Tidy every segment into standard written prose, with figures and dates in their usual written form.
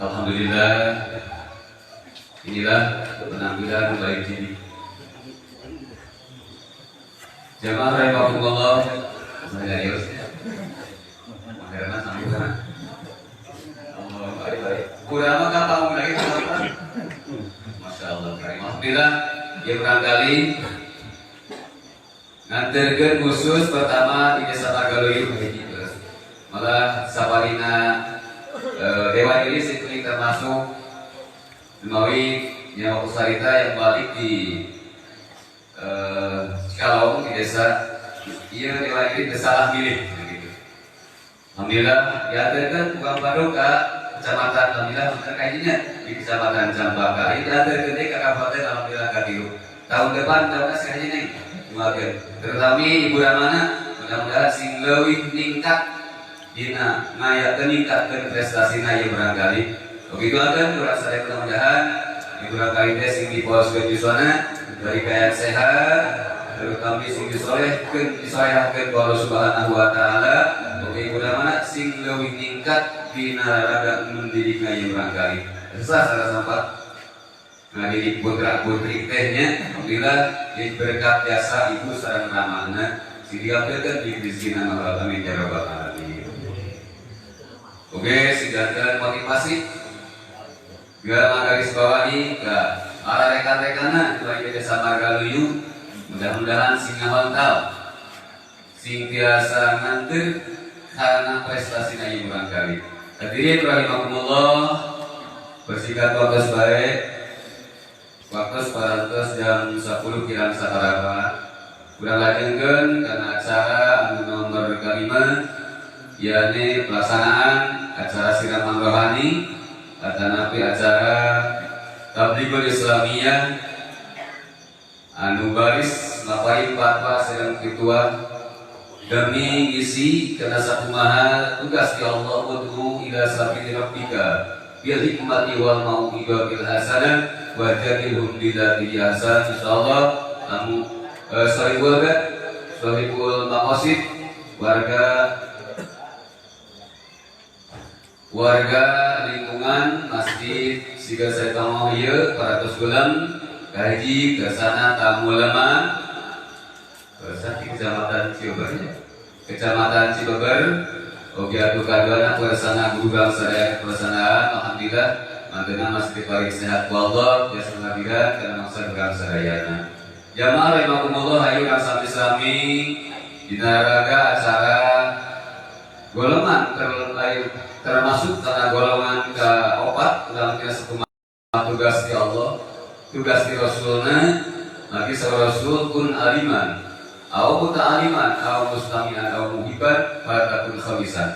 Alhamdulillah, inilah penampilan baik ini. Jamaah rahimakumullah, saya Yus. Karena sampai Allah baik. Kurang mah kapan lagi? Masya Allah. Alhamdulillah, ya barangkali nganterkeun khusus pertama di Desa Margaluyu hiji terus. Malah saparina Dewan ini sih termasuk Mawi nyawa Sarita yang balik di Cikalong di desa iya Dewan ini salah milih gitu. Alhamdulillah diantarkan bukan baru ke kecamatan, alhamdulillah bener kayaknya di Kecamatan Campaka ini diantarkan ke kabupaten, alhamdulillah katilu. Tahun depan mudah-mudahan sekali nih Nuakeun. Terutama Ibu Ramana mudah-mudahan sing leuwih ningkat dina ngayakeun ningkatkeun prestasina ieu barangkali. Oke, doakan kurang sadaya, mudah-mudahan ibu barangkali teh sing dipuaskeun yuswana dari kayak sehat, terutama sing disolehkeun, disolehkeun ku Allah Subhanahu wa taala. Oke, ibu Ramana sing leuwih ningkat dina raraga mendidikna ieu barangkali. Susah salah sampat ngadidik putra putri tehnya, alhamdulillah di berkat jasa ibu sareng ramana sing diampilkeun di rezekina mah, amin ya rabbal alamin. Oke, sidangkan motivasi gak garis bawahi ke para rekan-rekanna di Desa Margaluyu, mudah-mudahan sing ngahontal, sing tiasa nganter karena prestasi ieu barangkali. Hadirin rahimakumullah, bersikap waktu baik, waktu parantos jam 10 kirang saparapat. Kurang lajengkeun karena acara anu nomor kelima, yakni pelaksanaan acara siraman rohani atanapi acara Tablighul Islamiyah anu baris maparin fatwa sareng fitwah demi ngisi kana sakumaha tugas di Allah, ud'u ila sabili rabbika bil hikmati wal mau'izatil hasanah wajadilhum billati hasan. Insyaallah kamu sohibul sohibul maqasid, warga warga lingkungan Masjid Siga Saitama ieu 400 bulan kahiji kersana tamu ulama kersa di Kecamatan Cibeber, Kecamatan Cibeber. Oke, atuh kaduana kersana guru bangsa dan pelaksanaan. Alhamdulillah mantena masih diparing sehat ku Allah biasa ngadiran karena mangsa urang sadayana. Jamaah rahimakumullah, hayu urang sami-sami dina raga acara golongan termasuk karena golongan keopat dalam kira sakumaha tugas di Allah, tugas di Rasulna lagi. Rasul kun aliman au muta'aliman au mustami'an au muhibban fatakun khamisan.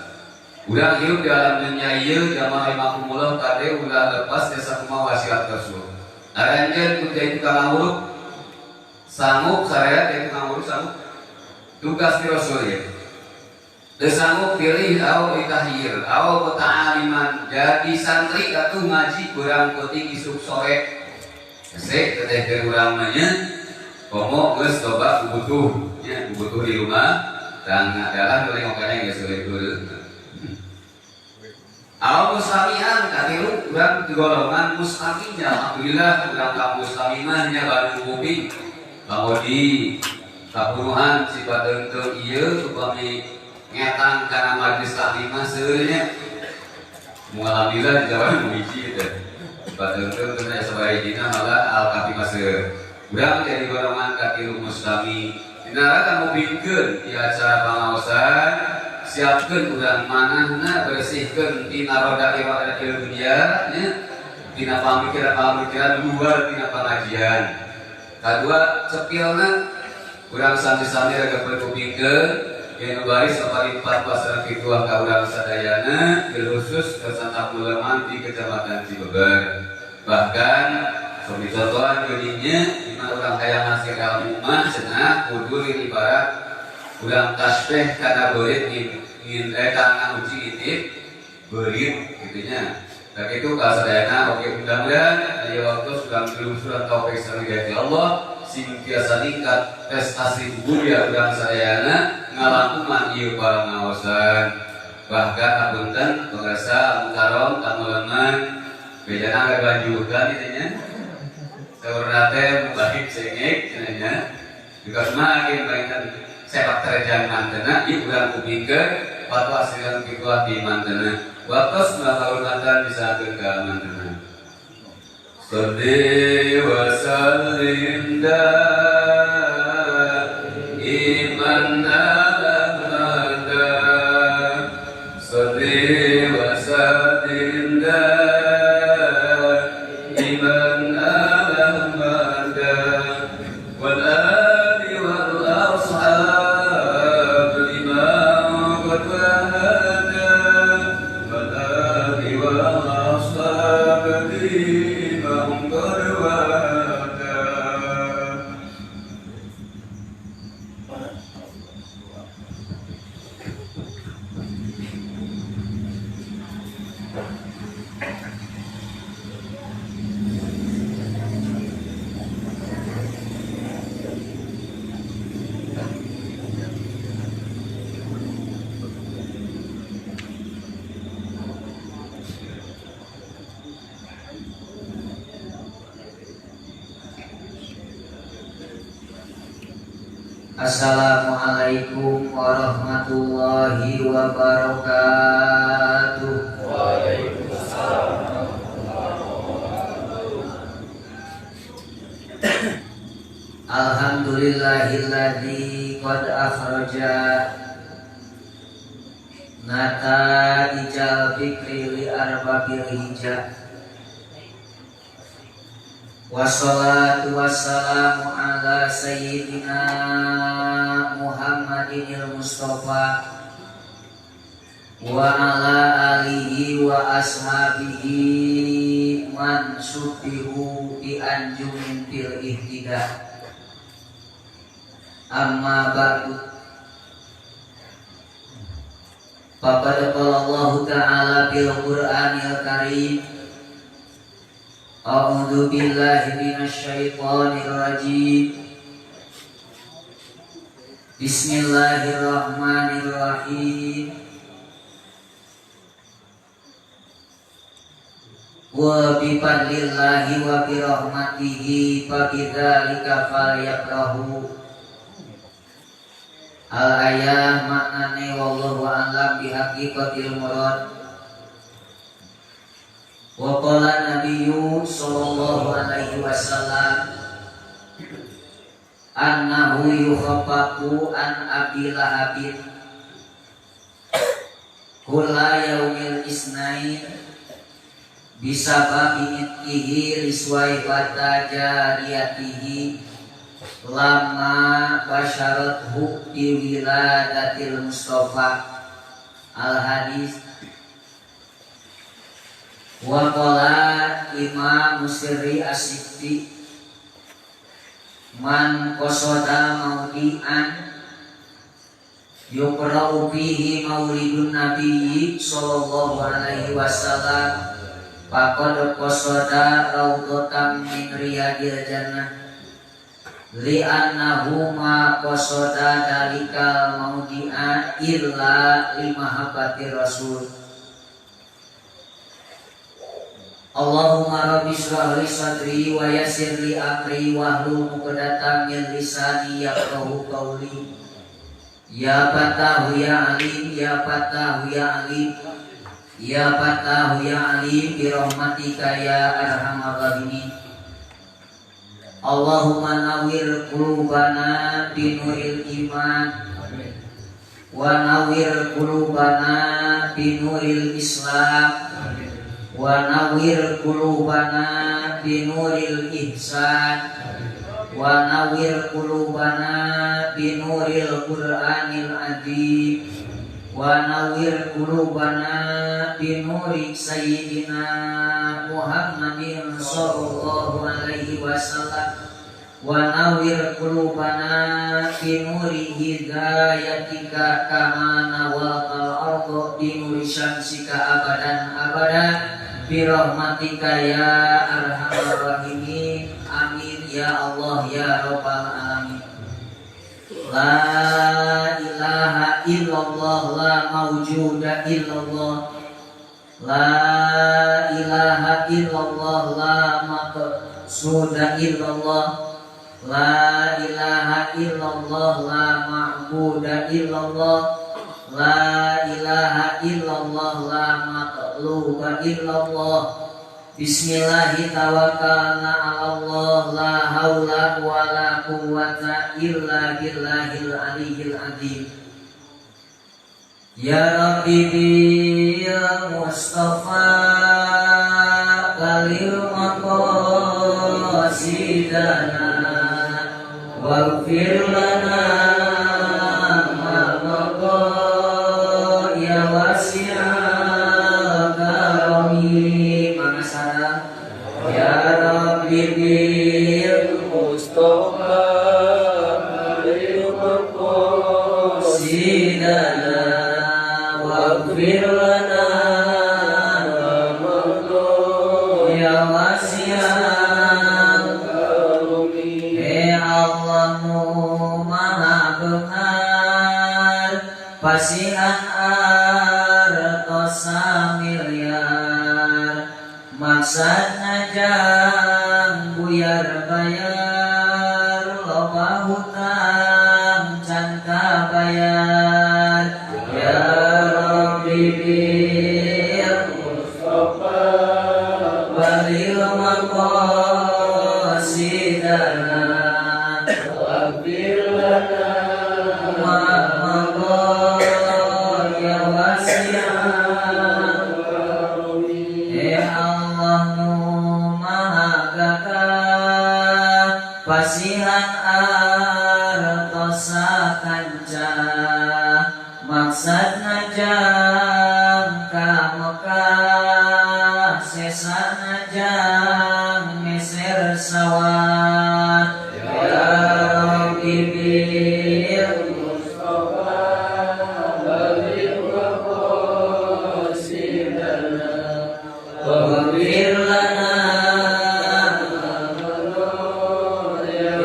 Urang hidup di alam dunia ieu, jamaah rahimakumullah, kade ulah lepas jasa kumaha wasiat Rasul. Aranjeun kudu itu tukang nguruk sanggup, syariat itu tukang nguruk sanggup tugas di Rasul ya. Teu sanggup pilih au itahir au muta'aliman, jadi santri atuh, ngaji kurang peuting isuk sore. Hese teteh ke urang mah nya, komo geus loba butuh nya, butuh di rumah dan adalah boleh ngokanya geus eueuh. Au mustami'an, katilu urang di golongan mustami'nya. Alhamdulillah urang ka mustami mah nya baru kuping lamun di kapuruhan sifat teunteu ieu upami ngetang kana majlis taklim mah seueur nya. Alhamdulillah di Jawa nu hiji teh sifat teunteu teu aya sabaraha malah al kafi mah seueur. Urang jadi golongan katilu mustami dina raka ngupingkeun di acara pangaosan, siapkeun urang manahna, bersihkeun tina roda roda dunia nya, tina pamikiran-pamikiran luar tina pengajian. Kadua, cepilna urang sami-sami raga perkupingkeun yang baris paling fatwa sareng fitwah ka urang sadayana, bil khusus kersana ulama di Kecamatan Cibeber. Bahkan sok dicontohan geuning di mana urang hayang hasil ilmu mah cenah kudu ibarat urang tasbih kana beurit ngin kana uji ngintip beurit gitu nya. Dan itu ka sadayana, oke, mudah-mudahan aya waktu sudah belum surat taufik sareng hidayah Allah sing tiasa ningkat prestasi budaya urang sadayana ngalangkungan ieu pangaosan. Bahkan hapunten pemirsa mukarom tamu leungeun bejana gaganjugan ieu nya. Saurna teh balik cengek cenah nya. Juga semakin banyak sepak terjang mantena ieu urang kupingkeun fatwa silang fitwah di mantena. Waktos ngahormatan bisa ka mantena. Sholli wa sallim daiman abada. Sholli wa sallim daiman abada. Wal ali wal ashab liman qad wahada. Wal ali wal ashab liman qad wahada. Assalamualaikum warahmatullahi wabarakatuh. Waalaikumsalam. Alhamdulillahilladzi qad akhraja nataijal fikri li arbabil hijab. Wassalatu wassalamu ala sayyidina Muhammadinil Mustafa wa ala alihi wa ashabihi man subbihu bi anjumin fil ihtida. Amma ba'du. Faqad qala Allahu ta'ala fil Qur'anil Karim. A'udzu billahi minasyaitonir rajim. Bismillahirrahmanirrahim. Wa bi fadlillahi wa bi rahmatihi fa bidzalika falyafrahu. Al ayah maknane wallahu a'lam bi haqiqatil murad. Wa qala nabiyyu sallallahu alaihi wasallam annahu yukhaffaqu an Abi Lahabin kulla yaumil isnain bisababi itqihi liswaibata jariyatihi lama basyarathu bi wiladatil Mustafa. Al hadis. Wa qala Imam Sirri As-Sikti man qasada maudi'an yuqra'u fihi maulidun nabiyyi sallallahu alaihi wasallam faqad qasada raudatan min riyadil jannah li'annahu ma qasada dalikal maudi'a illa limahabbati rasul. Allahumma rabbi shrah li sadri wa yassir li amri wahlul 'uqdatam min lisani yafqahu qawli. Ya Fattahu ya Alim, ya Fattahu ya Alim, ya Fattahu ya Alim bi rahmatika ya arhamar rahimin. Allahumma nawwir qulubana bi nuril iman wa nawwir qulubana bi nuril islam wa nawwir qulubana bi nuril ihsan wa nawwir qulubana bi nuril qur'anil azim wa nawwir qulubana bi nuri sayyidina Muhammadin sallallahu alaihi wasallam wa nawwir qulubana bi nuri hidayatika kama nawwaltal arda bi nuri syamsika abadan abadan bi rahmatika ya arhamar rahimin. Amin ya Allah ya rabbal alamin. La ilaha ilaha illallah la mawjuda illallah la ilaha illallah la maqsuda illallah la ilaha illallah la ma'buda illallah la ilaha illallah la maqluba illallah. Bismillahi tawakkalna 'ala Allah la haula wala quwwata illa billahil aliyyil azim. Ya Rabbi bil Mustafa kalil maqasidana waghfir lana ma madha ya wasi'al karami. Mangasana ya Rabbi bil Mustafa kalil maqasidana waghfir lana ma madha ya wasi'al karami. Allah nu maha beunghar pasihan artos samiliar maksadna jang buyar bayar loba hutang can kabayar. Ya Rabbi bil Mustafa balil maqasidana waghfir lana ma madha ya wasi'al karami. Allah nu maha gagah pasihan artos sakanca maksadna jang ka Mekah sesana jang meser sawah. Ya Rabbi bil Mustafa balil maqasidana waghfir lana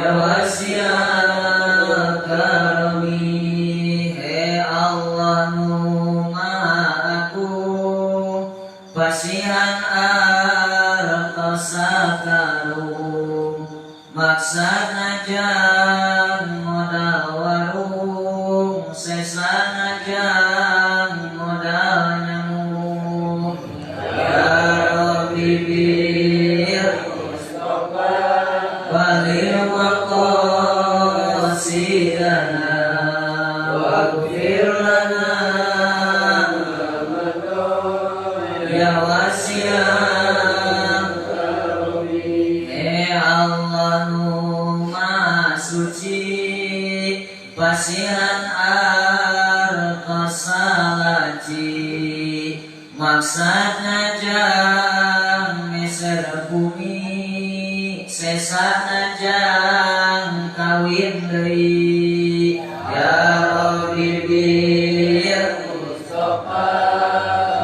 ya wasi'al karami. He Allah nu maha agung pasihan artos sakarung maksadna jang modal warung sesana jang modal nyamuk. Ya Rabbi bil Mustafa balil maqasidana waghfir lana ma madha ya wasi'al karami. Allah nu maha suci pasihan artos salaci maksadna jang meser bumi sesana jang kawin deui. Ya Rabbi bil Mustafa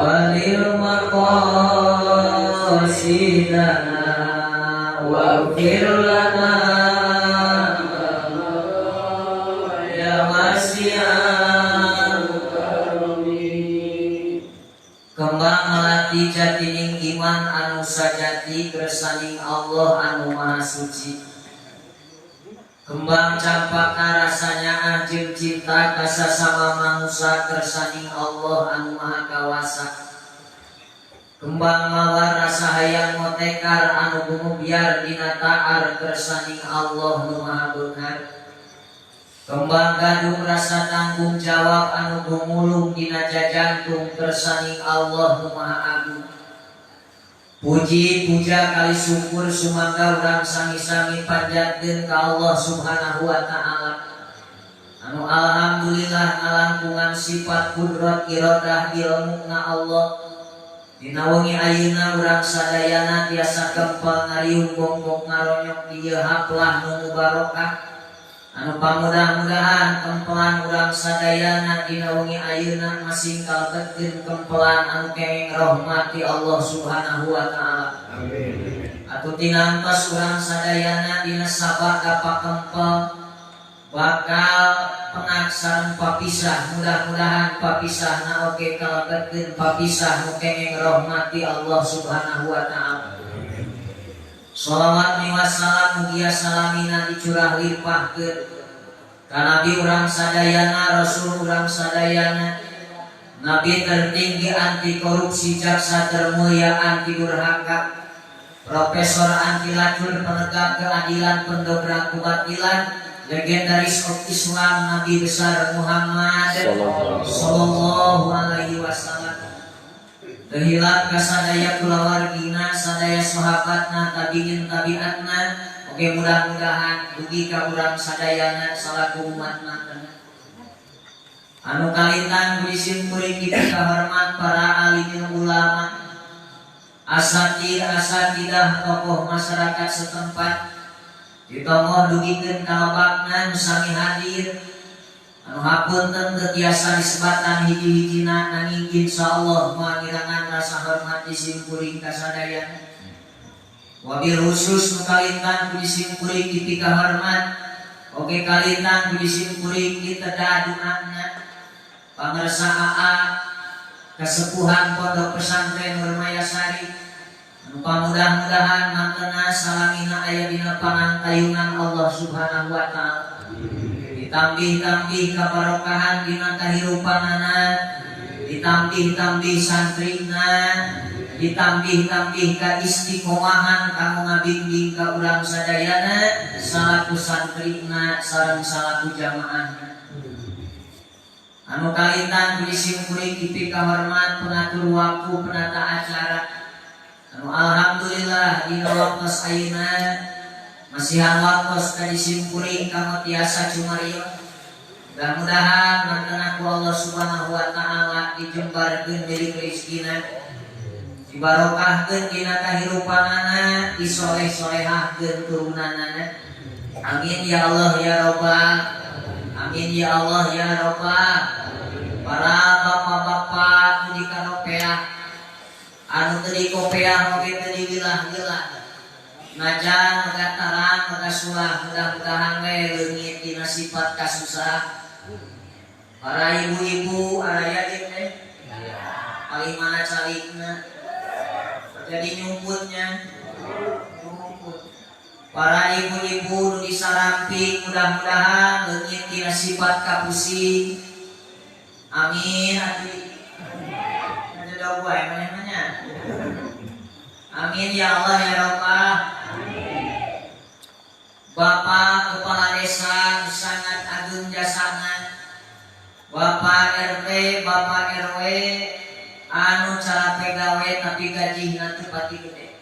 balil maqasidana waghfir lana ya wasi'al karami. Kembang melati jatining iman anu sajati kersaning Allah anu maha suci. Kembang campaka rasanya jeung cinta kasasama manusa kersaning Allah anu maha kawasa. Kembang mawar rasa hayang motekar anu gumubyar dina taar kersaning Allah nu maha beunghar. Kembang gadung rasa tanggung jawab anu gumulung dina jajantung kersaning Allah nu maha agung. Puji puja kali syukur sumangga urang sami-sami panjatkeun ka Allah Subhanahu wa taala. Anu alhamdulillah ngalangkungan sifat kudrat iradah ilmu na Allah. Dina wengi ayeuna urang sadayana tiasa kempel ngariung gonggong ngaronyok di ieu haplah nu mubarokah. Anu pamudah-mudahan kempelan urang sadayana dina wengi ayeuna masing kalebetkeun kempelan anu kenging rahmat ti Allah Subhanahu wa taala. Amin. Atuh tinamtos urang sadayana dina sabada pakempel bakal papenak sareng papisah, mudah-mudahan papisahna oge kalebetkeun papisah nu kenging rahmat ti Allah Subhanahu wa taala. Shalawat miwassalam mugia salamina dicurah limpahkeun ka Nabi urang sadayana, Rasul urang sadayana, Nabi tertinggi anti korupsi, jaksa termulia anti durhaka, profesor anti lacur, penegak keadilan, pendobrak kebatilan, legendaris of Islam, Nabi besar Muhammad sallallahu alaihi wasallam. Teu hilap ka sadaya kulawargina, sadaya sahabatna, tabiin tabiatna, oke mudah-mudahan dugi ka urang sadayana salaku umatna. Anu kalintang ku simkuring dipikahormat para alim ulama, asatid asatidah, tokoh masyarakat setempat, ditomoh dugikeun ka lebakna nu sami hadir, anu hapunten teu tiasa disebatan hiji-hijina, nanging insyaallah moal ngirangan rasa hormat di simkuring ka sadayana. Wabil khusus nu kalintang ku simkuring dipikahormat, oge kalintang ku simkuring diteda doana, pangersa AA kesepuhan Pondok Pesantren Nurmayasari, anu pamudah-mudahan mantena salamina aya dina panangtayungan Allah Subhanahu wa taala, ditambih-tambih kabarokahan dina kahirupanana, ditambih-tambih santrina, ditambih-tambih ka istiqomahan kanggo ngabimbing ka urang sadayana salaku santrina sareng salaku jamaahna. Anu kalintang ku simkuring dipikahormat pengatur waktu, penata acara, anu alhamdulillah dina waktos ayeuna masihan waktos ka simkuring kanggo tiasa cumarios. Mudah-mudahan mantena ku Allah Subhanahu wa taala dijembarkeun milik rezekina, dibarokahkeun dina kahirupanana, disoleh-solehahkeun turunanana. Amin ya Allah ya Rabbal. Amin ya Allah ya Rabbal. Para bapak-bapak nu dikaropeah, anu teu dikopeah oge teu diwilah-wilah, najan mega tarang mega sulah, mudah-mudahan we leungit dina sifat kasusah. Para ibu-ibu araya ieu teh paling mana calikna jadi nyumputnya nyumput. Para ibu-ibu nu disaramping, mudah-mudahan leungit dina sifat kapusing. Amin. Atuh ada dua buah mana. Amin ya Allah ya Rabbal. Bapak Kepala Desa sangat agung jasana, Bapak RT, Bapak RW anu cara pegawe tapi gaji teu pati gede.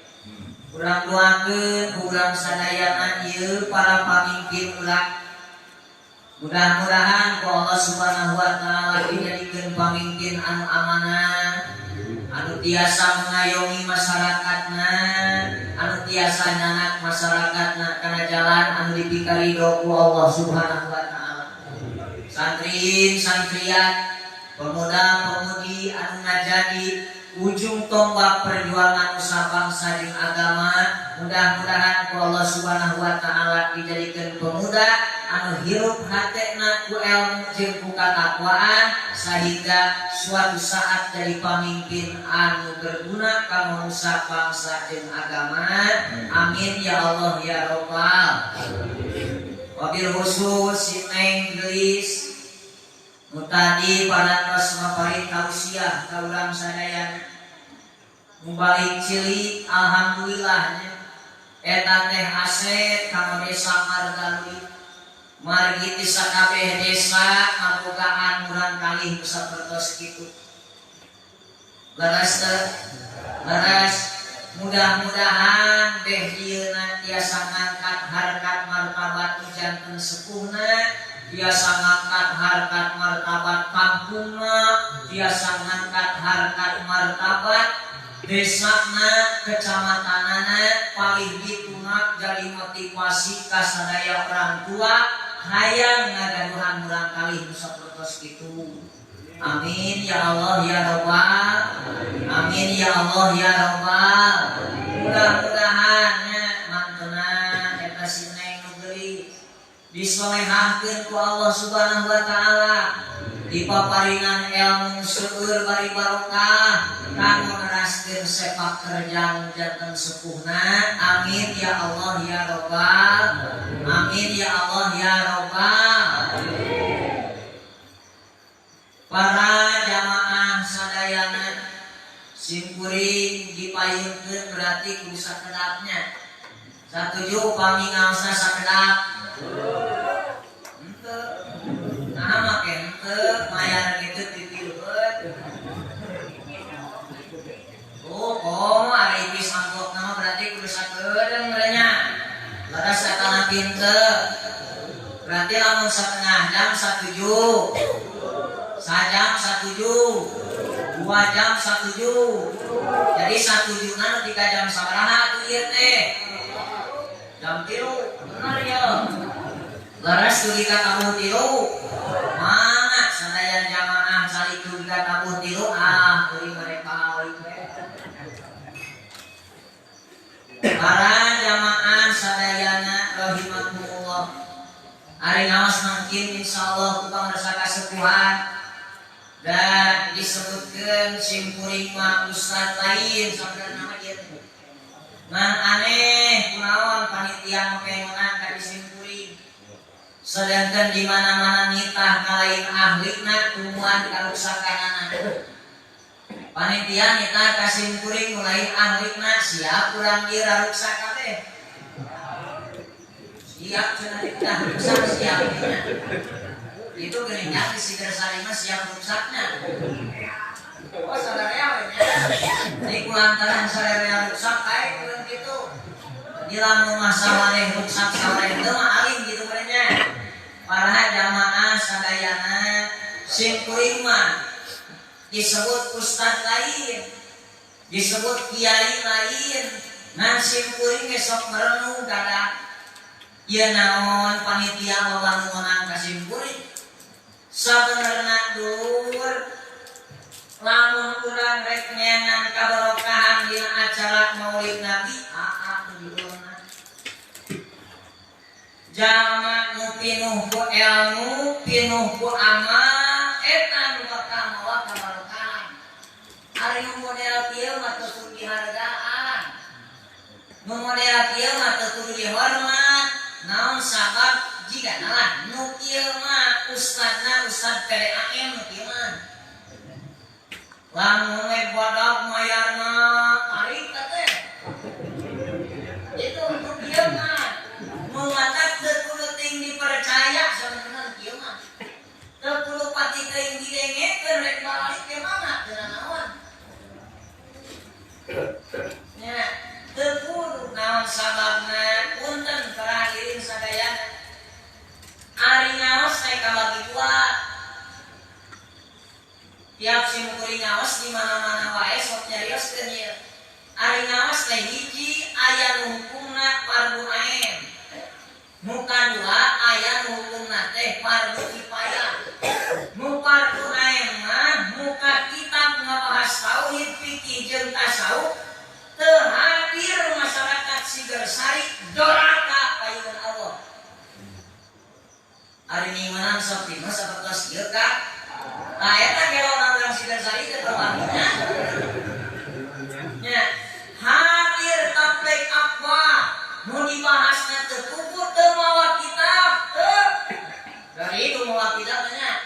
Urang doakeun urang sadayana ieu para pamimpin urang. Mudah-mudahan ku Allah Subhanahu wa taala dijadikeun pamimpin anu amanah, anu tiasa mengayomi masyarakatna, anu tiasa nyanak masyarakatna kana jalan anu dipikarido ku Allah Subhanahu wa taala. Santri, santriat, pemuda-pemudi anu ngajadi ujung tombak perjuangan usaha bangsa jeung agama, mudah-mudahan ku Allah Subhanahu wa taala dijadikan pemuda anu hirup hatena ku ilmu jeung ku katakwaan, sehingga suatu saat jadi pamimpin anu berguna kanggo nusa bangsa jeung agama. Amin ya Allah ya Rabbal. Wabil khusus si Neng Gelis nu tadi parantos maparin tausiah ka urang sadayana, nu balik cilik, alhamdulillah nya eta teh aset kanggo desa Margaluyu, margi ti sakabeh desa ngabogaan murang kalih nu sapertos kitu. Leres teu? Leres. Mudah-mudahan beh dieuna tiasa ngangkat harkat martabat nu janten sepuhna, tiasa ngangkat harkat martabat kampungna, tiasa ngangkat harkat martabat desana, kecamatanana, paling dituna jadi motivasi ka sadaya orang tua hayang ngagaduhan murang kalih nu sapertos kitu. Amin ya Allah ya Rabbal. Amin ya Allah ya Rabbal. Mudah-mudahan nya mantena eta si Neng nu geulis. Di Disolehahkeun ku Allah Subhanahu wa taala. Dipaparinan ilmu seueur bari barokah kanggo neraskeun sepak terjang janten sepuhna. Amin ya Allah ya Rabbal. Amin ya Allah ya Rabbal. Para jamaah sadayana simkuring dipayunkeun berarti kudu sakedapnya. Satuju upami ngaosna sakedap. Henteu. Nah make henteu mayar kitu titileut. Oh, oh ari ipis amplopna mah berarti kudu sakedeung merenya. Leres satengah henteu. Berarti lamun setengah jam satuju. Sajam satuju. 2 jam satuju. Jadi satujuna 3 jam sabaraha atuh ieu teh? Jam 3, bener ya. Leres dugi ka tabuh 3. Mangga sadaya jamaah salik dugi ka tabuh 3 ah kuring mereka we. Para jamaah sadayana rahimakumullah. Ari ngaos mangkin insyaallah ku pangrasa kasepuhan dan disebutkeun simkuring mah ustad lain sabenerna mah ieu teh. Ngan aneh kunaon panitia make meunang ka simkuring. Sedangkan di mana-mana nitah kalain ahlina tumuan karuksakanana. Panitia nitah ka simkuring lain ahlina siap urang ieu raruksak kabeh. Siap cenah nitah ruksak siap nya. Itu geuningan di Sigersari mah siap ruksaknya. Oh sadarea we nya. Jadi kulantaran sadarea ruksak kae urang kitu. Di lamun mah sawaleh ruksak sawaleh teu mah alim gitu merenya. Para jamaah sadayana simkuring mah disebut ustad lain, disebut kiai lain, ngan simkuring ge sok merenung kada ieu naon panitia loba nu meunang ka simkuring. Sabenerna dulur lamun urang rek nyenan kabarokahan dina acara Maulid Nabi aa nu judulna. Jalma nu pinuh ku ilmu, pinuh ku amal, eta nu bakal mawa kabarokahan. Ari nu model kieu mah teu kudu dihargaan. Nu model kieu mah teu kudu dihormat. Naon sabab jika lah nu kieu mah ustadna ustad PDAM nu kieu mah. Lamun we bodoh mayarna tarik teh. Itu nu kieu mah. Nu matak teu kudu ting dipercaya sabenerna kieu mah. Teu kudu pati teuing didengekeun rek balik ke mana teu naon. Nya teu kudu naon sababna punten para hadirin sadayana. Ari ngaos teh kabagi dua. Tiap simkuring ngaos di mana-mana wae sok nyarioskeun ieu. Ari ngaos teh hiji aya nu hukumna fardu ain. Nu kadua aya nu hukumna teh fardu kifayah. Nu fardu ain mah muka kitab ngabahas tauhid fikih jeung tasawuf teu hadir masyarakat Sigersari doraka payun Allah. Ari minggunan sok dina sapertos ieu ka. Nah eta gelona urang Sigersari teh perwalinya. Nya hadir tabligh akbar nu dibahasna teu kubu teu mawa kitab teu. Dari itu mawa kitab nya.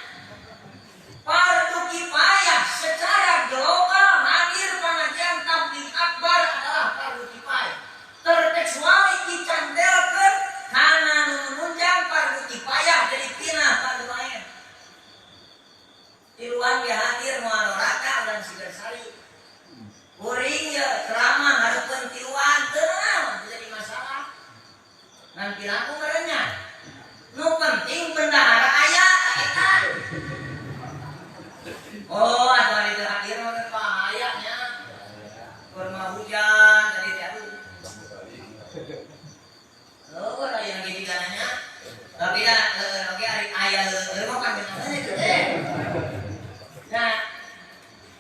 Fardu kifayah secara global hadir pengajian tabligh akbar adalah fardu kifayah. Terkecuali dicantelkeun kana nu menunjang fardu kifayah jadi pinah fardu ain. Tiluan ge hadir moal doraka urang Sigersari. Kuring ye ceramah hareupeun tiluan teu naon jadi masalah. Ngan piraku merenya. Nu penting bendahara aya eta. Oh, atuh ari teu hadir mah bahaya nya. Kurma hujan tadi teh aduh. Oh, aya lagi digananya. Tapi da leueur oge ari aya leueur mah kan beunangna kitu teh. Nah,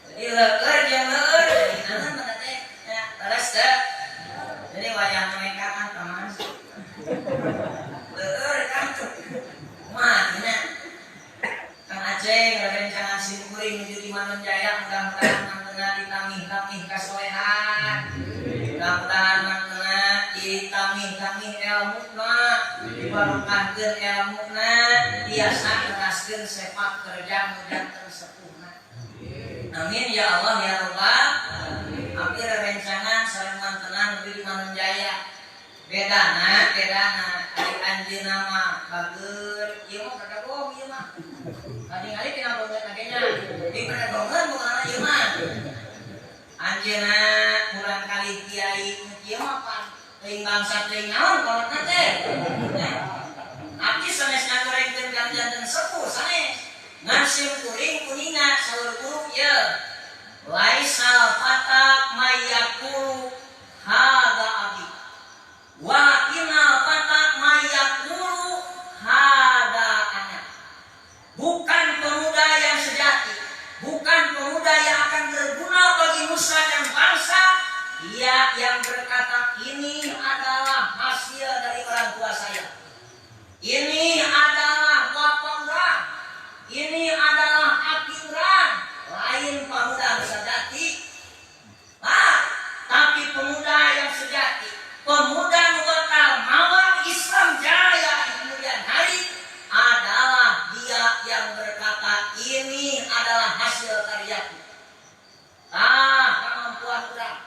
jadi leueur jeung leueur jadi naon mana teh? Ya, leres teh. Jadi wayah mereka kan paman. Leueur kan tuh. Manunjaya mudah-mudahan mantena ditambih-tambih kasolehan. Mudah-mudahan mantena ditambih-tambih ilmuna, dibarokahkeun ilmuna, biasa neraskeun sepak terjang nu janten sepuhna. Amin ya Allah ya Rabbal. Abdi rerencangan sareng mantena nepi di Manunjaya. Bedana, bedana ari anjeunna mah bager, ieu mah kagak ieu mah. Katingali tina beungeut nya. Di pedagongan bukan ieu mah. Anjeunna kurang kali kiai nu kieu mah pan teuing bangsa teuing naon kolotna teh. Abdi sanes ngagorengkeun janten sepuh sanes. Ngan sim kuring kuninga saur guru ieu. Laisal fata mayyaqulu hadza abi. Walakinnal fata mayyaqulu hadza ana. Bukan pemuda yang sejati, bukan pemuda yang akan berguna bagi nusa dan bangsa. Dia yang berkata ini adalah hasil dari orang tua saya. Ini adalah bapak urang. Ini adalah aki urang. Lain pemuda sejati. Ah, tapi pemuda yang sejati, pemuda nu bakal mawa Islam jaya di kemudian hari adalah dia yang berkata ini adalah hasil karyaku. Ah, kemampuan urang.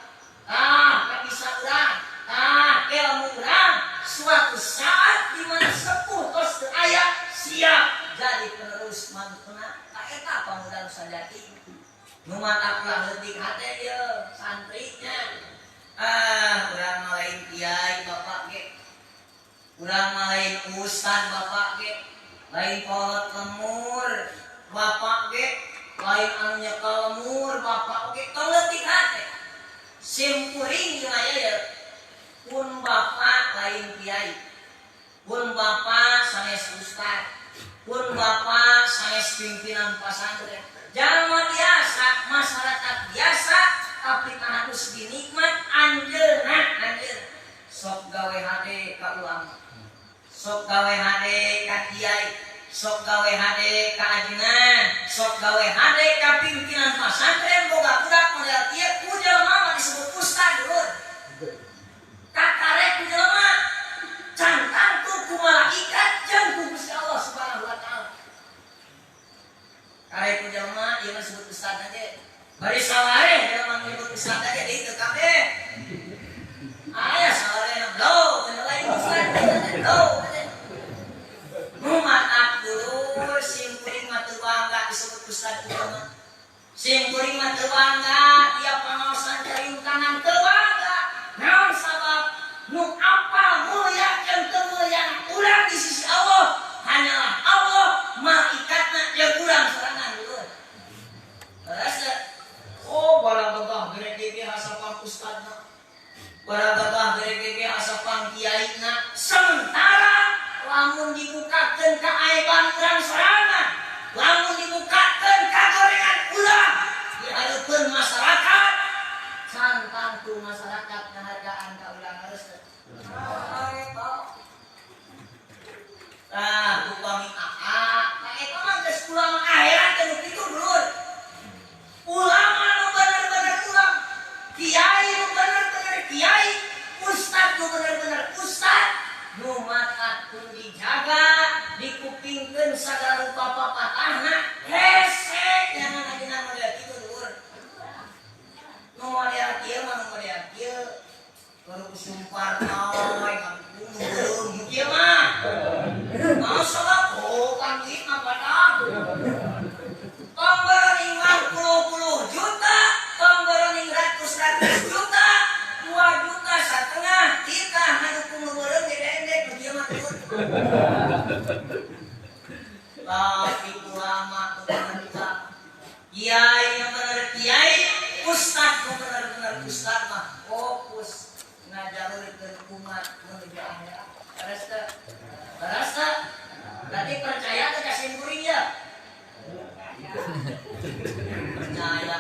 Ah, kabisa urang. Ah, ilmu urang. Suatu saat di mana sepuh tos teu aya siap jadi penerus mantuna. Tah eta pemuda nu sajati. Nu matak ulah leutik hate ieu santrinya. Ah, urang mah lain kiai bapak ge. Urang mah lain ustad bapak ge. Lain kolot lemur bapak ge. Lain anu nyekel lemur bapak ge. Tong leutik hate. Sim kuring ieu ya. Pun bapak lain kiai. Pun bapak sanes ustad. Pun bapak sanes pimpinan pesantren. Jalma biasa, masyarakat biasa, tapi harus dinikmat anjeunna anjeun. Sok gawe hade ka ulama. Sok gawe hade ka kiai, sok gawe hade ka ajengan, sok gawe hade ka pimpinan pesantren boga budak model kieu ku jelema mah disebut ustad dulur. Kakarek ku jelema can tangtu ku malaikat jeung ku Gusti Allah Subhanahu wa taala. Karek ku jelema ieu mah disebut ustad aja. Bari sawareh jelema nyebut ustad aja deui teu kabeh. Aya sawareh blow, teu lain ustad blow. Nu matak dulur sim kuring mah teu bangga disebut ustad ku jelema. Sim kuring mah teu bangga tiap pangaosan cariung tangan teu bangga. Naon sabab nu apal mulia jeung teu mulia urang di sisi Allah hanyalah Allah, malaikatna jeung urang sorangan dulur. Terus oh barang gagah gere gege asapang ustadna. Barang gagah gere gege asapang kiaina. Sementara lamun dibukakeun kaaiban urang sorangan, lamun dibukakeun kagorengan urang di hareupeun masyarakat, can tangtu masyarakat ngahargaan ka urang harus teu. Eta. Tah, upami aa, tah eta mah geus ulama akhirat teh nu kitu dulur. Ulama nu bener-bener ulama, kiai nu bener-bener kiai, ustad nu bener-bener ustad, nu matak kudu dijaga, dikupingkeun sagala rupa papatahna, hese jangan ajeuna model kitu dulur. Nu model kieu mah nu model kieu. Baru sumpar we ngabunuh beureum kieu mah. Masa oh kan duit mah padahal. Tong berening puluh-puluh juta, tong berening ratus-ratus juta, 2,5 juta kita ngadukung nu beureum dendek nu kieu mah dulur. Tapi ulama nu bener ulama. Kiai yang bener kiai, ustad nu bener-bener ustad mah fokus ngajalurkeun umat menuju akhirat. Beres teu? Beres teu? Berarti percaya teu ka sim kuring ya? Percaya.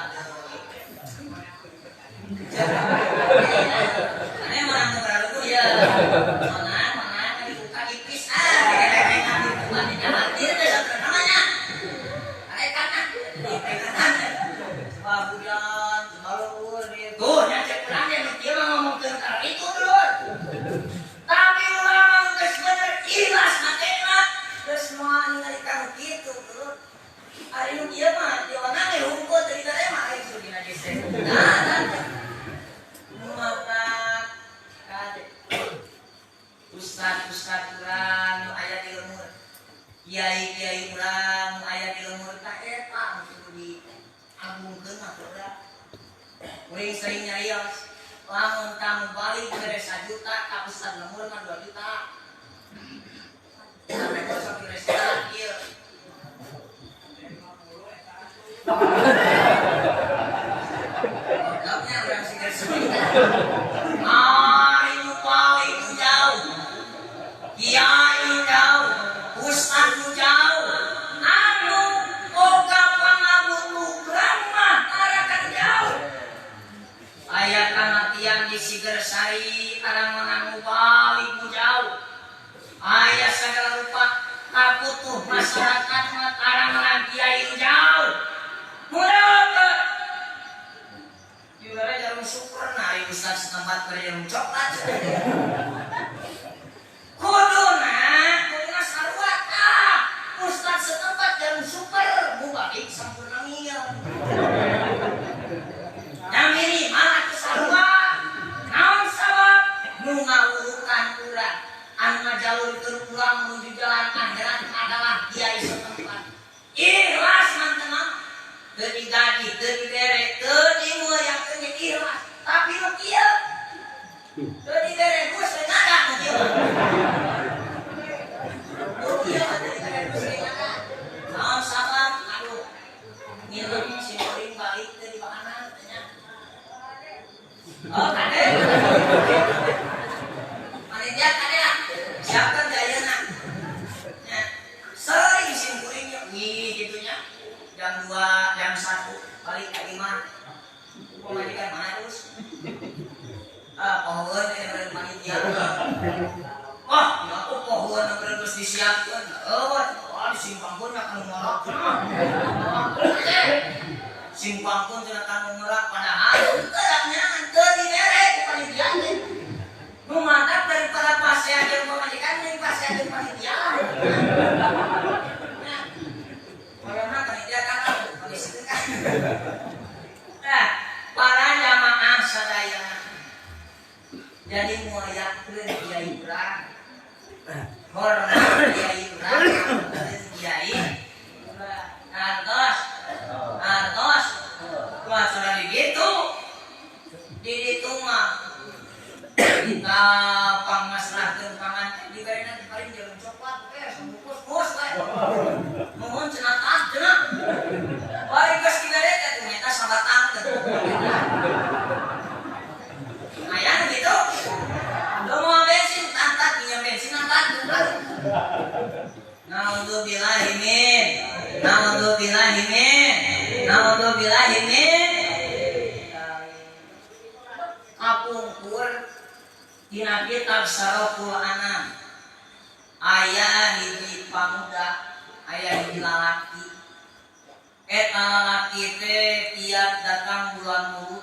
Ini mana nu bararuguh ya? Mana mana dibuka ipis ah, gegerengan dibuka di hadir teh namanya. Tarekat ah, di peringatan. hujan, cenah tuh nya cek urang ge nu kieu mah ngomongkeun ka itu dulur. Tapi urang geus bener ikhlas hatena geus moal ningali ka nu kitu dulur. Ari nu kieu mah diwana ge hungkul teu diterima aing sugina geus teh. Nah, maka kade ustad-ustad urang nu aya di lembur, kiai-kiai urang nu aya di lembur tah eta nu kudu diagungkeun mah urang. Kuring sering nyarios, lamun tamu balik bere 1 juta ka ustad lembur mah 2 juta. Sampai kosong di restoran ieu. Gobloknya urang sing sejuta. Ari nu paling jauh, kiai nu jauh, ustad nu jauh, anu boga pangabutuh urang mah tarakan jauh. Aya kamatian di Sigersari tarang menang nu balik nu jauh. Aya sagala rupa kabutuh masyarakat mah tarang menang kiai nu jauh. Mudah dibere jarum super nari ustad setempat bere jarum coklat. Kuduna kuduna sarua tah ustad setempat jarum super mubalik sampurna mil. Yang minimal atuh sarua. Naon sabab nu ngawurukan urang anu ngajalurkeun urang menuju jalan akhirat adalah kiai setempat. Ikhlas mantengah teu digaji, teu dibere, teu dimuliakeun ge ikhlas. Tapi nu kieu teu dibere geus we ngada nu kieu mah. Nu kieu mah teu dibere geus we ngada. Naon sabab? Aduh, ngirim si kuring balik teu dibahanan teh nya. Oh, kade. Panitia kade lah. Siapkan jayana. Nya. Sering sim kuring nya wih kitu nya. Jam 2, jam 1 balik ka imah. Pamajikan mana terus? Ah, pohoeun we meureun panitia. Wah, ya aku pohoeun meureun geus disiapkeun. Eueuh, wah disimpangkeun ka nu ngorok. Simpangkeun cenah ka nu ngorok padahal henteu nyangan teu dibere ku panitia teh. Nu mantap daripada pasea jeung pamajikan jeung pasea jeung panitia. Nah, karena panitia kan kondisi kan. Nah, para jamaah sadayana jadi muliakeun kiai urang. Hormat kiai urang, kiai urang. Artos, artos. Wah, sudah gitu. Di ditu mah kita pangmasrahkeun panganten dibarena di paling jarum coklat we sabungkus bos we. Nuhun cenah tah cenah. Bari geus dibere teh ternyata sabatang teh. Aya nu kitu. Lu mau bensin tah minyak bensin tah. Naudzubillahi min. Naudzubillahi min. Naudzubillahi min. Kapungkur dina kitab Saroful Anam aya hiji pamuda, aya hiji lalaki. Eta lalaki teh tiap datang bulan Mulud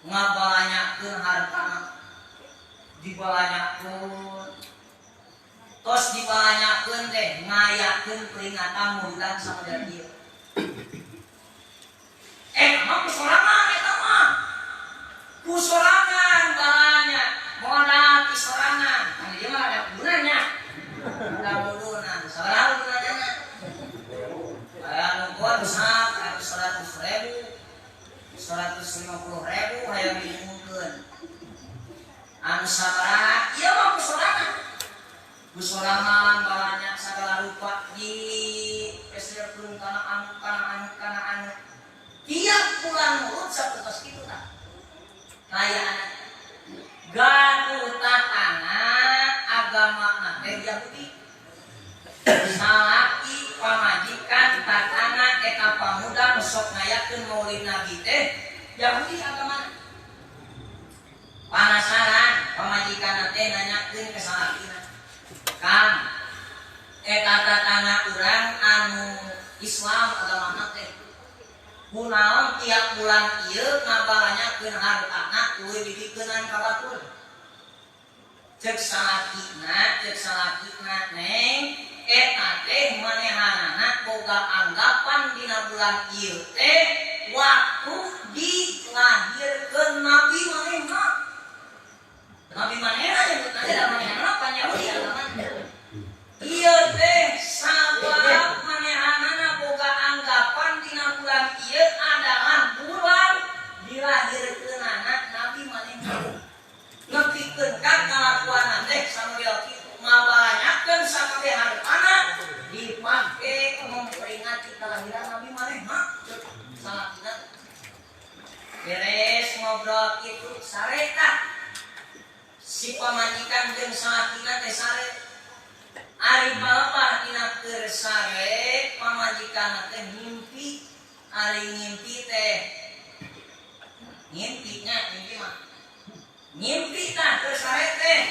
ngabalanyakeun hartana. Dibalanyakeun. Tos dibalanyakeun teh ngayakeun peringatan muludan samodel ieu. Mah kusorangan eta mah. Kusorangan balanya, modal kisorangan. Kan dia mah ada gunanya. Ada gunana, sabaraha gunanya? Aya nu kuat sak 100.000, 150.000 hayang diumumkeun. Anu sabaraha? Ieu mah kusorangan. Kusorangan balanya sagala rupa di peserkeun kana anu kana anu kana anu. Tiap bulan Mulud sapertos kitu tah. Kayaan gaduh tatana agama teh Yahudi. Salaki pamajikan tatana eta pamuda nu sok ngayakeun Maulid Nabi teh Yahudi agamana. Panasaran pamajikan teh nanyakeun ke salakina. Kang, eta tatana urang anu Islam agamana teh. Kunaon tiap bulan ieu ngabalanyakeun hartana tuluy dibikeunan ka batur. Cek salakina neng eta teh manehanana boga anggapan dina bulan ieu teh waktu dilahirkeun nabi manehna. Nabi manehna nyebutna teh da manehna pan Yahudi agamana. Ieu teh sabab manehanana boga anggapan dina bulan ieu adalah bulan dilahirkeunana nabi manehna. Nepikeun ka kalakuanna teh samodel kitu ngabanyakeun sakabeh hartana dipake memperingati kelahiran nabi manehna. Cek salakina beres ngobrol kitu sare tah. Si pamajikan jeung salakina teh sare. Ari palebah dina keur sare pamajikan teh ngimpi. Ari ngimpi teh ngimpi nya ngimpi mah. Ngimpi tah keur sare teh.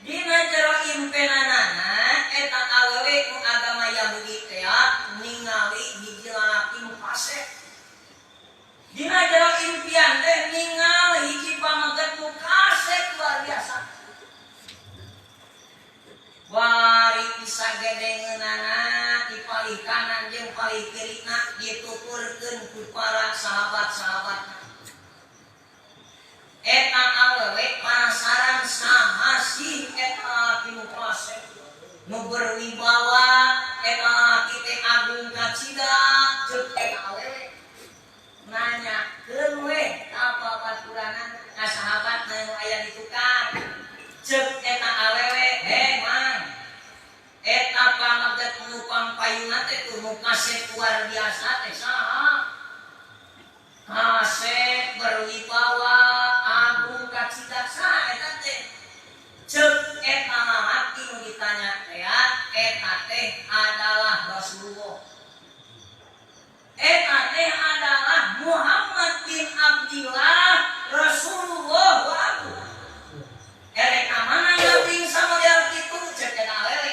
Dina jero impenanana eta awewe nu agama Yahudi teh ningali hiji lalaki nu kasep. Dina jero impian teh ningali hiji pameget nu kasep luar biasa. Bari bisa gedengeunana di palih kanan jeung palih kirina dituturkeun ku para sahabat-sahabatna. Eta awewe panasaran saha sih eta lalaki nu kasep nu berwibawa, eta lalaki teh agung kacida. Ceuk eta awewe nanyakeun we ka babaturanna ka sahabatna nu aya di tukang. Ceuk eta awewe, "Heh mang, eta pameget nu pangpayuna teh tuh nu kasep luar biasa teh saha? Kasep berwibawa agung kacida saha eta teh?" Ceuk eta lalaki nu ditanya teh, eta teh adalah Rasulullah. Eta teh adalah Muhammad bin Abdillah Rasulullah wa aku. Erek ka mana ngabring samodel kitu? Ceuk eta awewe.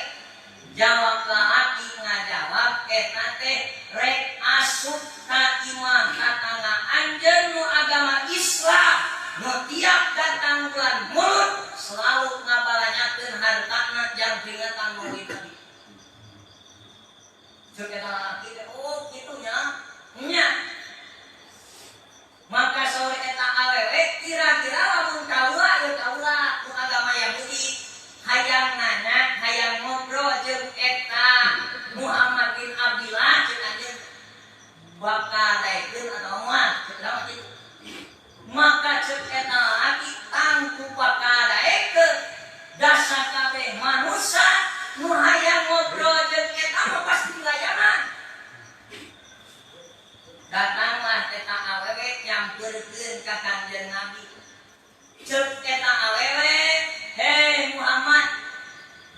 Jawab lalaki ngajawab eta teh rek asup ka imah tatangga anjeun nu agama Islam nu tiap datang bulan Mulud selalu ngabalanyakeun hartana jang peringatan Maulid Nabi. Ceuk eta lalaki teh, oh kitu nya. Nya. Maka saur eta awewe kira-kira lamun kaula ieu kaula nu agama Yahudi hayang nanya, hayang ngobrol jeung eta Muhammad bin Abdillah ceuk anjeun bakal daekeun atau moal ceuk eta mah kitu. Maka ceuk eta lalaki tangtu bakal daekeun dasar kabeh manusia nu hayang ngobrol jeung eta mah pasti layanan. Datanglah eta awewe nyamperkeun ka Kangjeng Nabi. Ceuk eta awewe, "Hei Muhammad."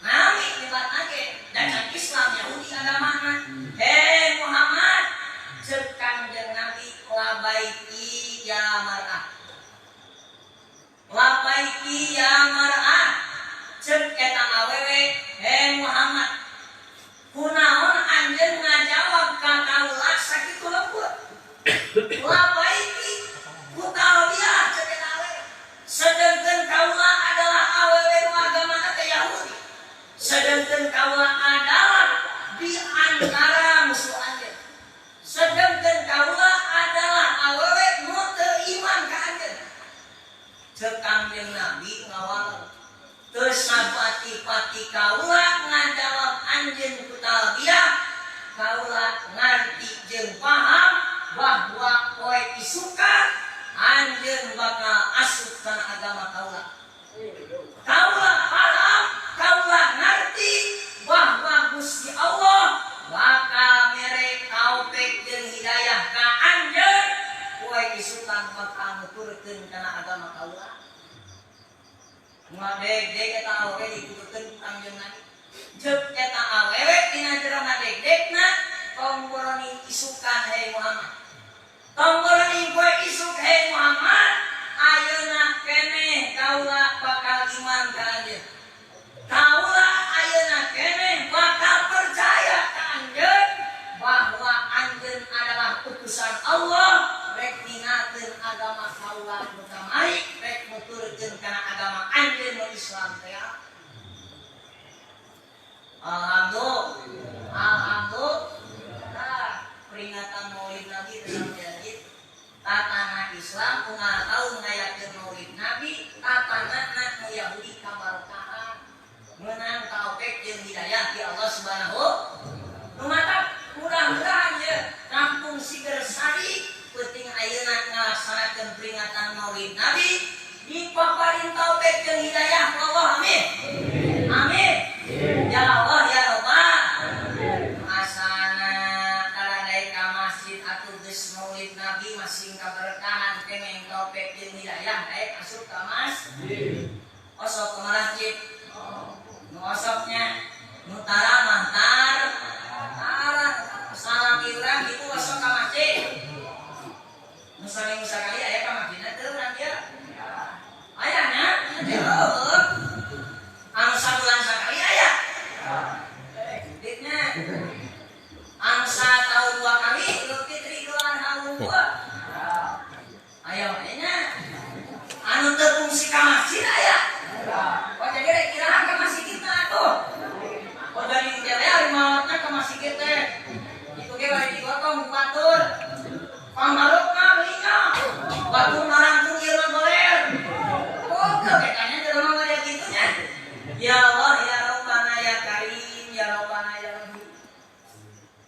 Nami nyebatna ge dan Islam Yahudi agamana. "Hei Muhammad." Ceuk Kangjeng Nabi, "Labaiki ya mar'ah. Labaiki ya mar'ah." Ceuk eta awewe, "Hei Muhammad, kunaon anjeun ngajawab ka kaula sakitu lembut? Labaiki ku talbiyah," ceuk eta awewe. "Sedengkeun kaula adalah awewe nu agamana teh Yahudi. Sedengkeun kaula adalah di antara musuh anjeun. Sedengkeun kaula adalah awewe nu teu iman ka anjeun." Ceuk Kangjeng Nabi ngawal, "Teu sapati-pati kaula ngajawab anjeun ku talbiyah, kaula ngarti jeung paham bahwa poe isukan anjeun bakal asup kana agama kaula. Kaula paham, kaula ngarti bahwa Gusti Allah bakal mere taufik jeung hidayah ka anjeun poe isukan bakal nuturkeun kana agama kaula." Ngadeg-deg eta awewe dituturkeun ku Kangjeng Nabi. Ceuk eta awewe dina jero ngadeg-degna, "Tong boroning isukan hei Muhammad. Tong boroning poe isuk hei Muhammad, ayeuna keneh kaula bakal iman ka anjeun. Kaula ayeuna keneh bakal percaya ka anjeun bahwa anjeun adalah utusan Allah. hilap nu kamari rek nuturkeun kana agama anjeun nu Islam teh. Alhamdulillah. Alhamdulillah. Peringatan Maulid Nabi teh gitu. Tatana Islam unggal taun ngayakeun Maulid Nabi, tatanana nu Yahudi kabarokahan. Meunang taufik jeung hidayah ti Allah Subhanahu wa taala. Mudah-mudahan ye kampung Sigersari peuting ayeuna ngalaksanakeun peringatan Maulid Nabi dipaparin taufik jeung hidayah Allah. Amin. Amin. Ya Allah ya Rabbal. Asana taradai ka masjid atuh geus Maulid Nabi masing kaberkahan kengeng taufik jeung hidayah daek asup ka masjid. Osok ka masjid. Nu osoknya nu tara mah tar tara salam urang itu osok ka masjid. Nu saminggu sakali aya ka masjidna teu urang ieu. Aya nya? Heueuh. Anu sabulan sakali aya. Ditnya. Anu sataun dua kali Idul Fitri Idul Adha unggul. Aya wae nya. Anu teu fungsi ka masjid aya. Oh jadi rek iraha ka masjid mah atuh. Oh jadi teh maotna ka masjid teh. Itu ge bari digotong ku batur. Pamarukna beulinya. Batur marangkung ieu mah goler. Oh ketanya jelema mah kitu nya. Ya Allah ya Rabbana ya Karim ya Rabbana ya Rahim.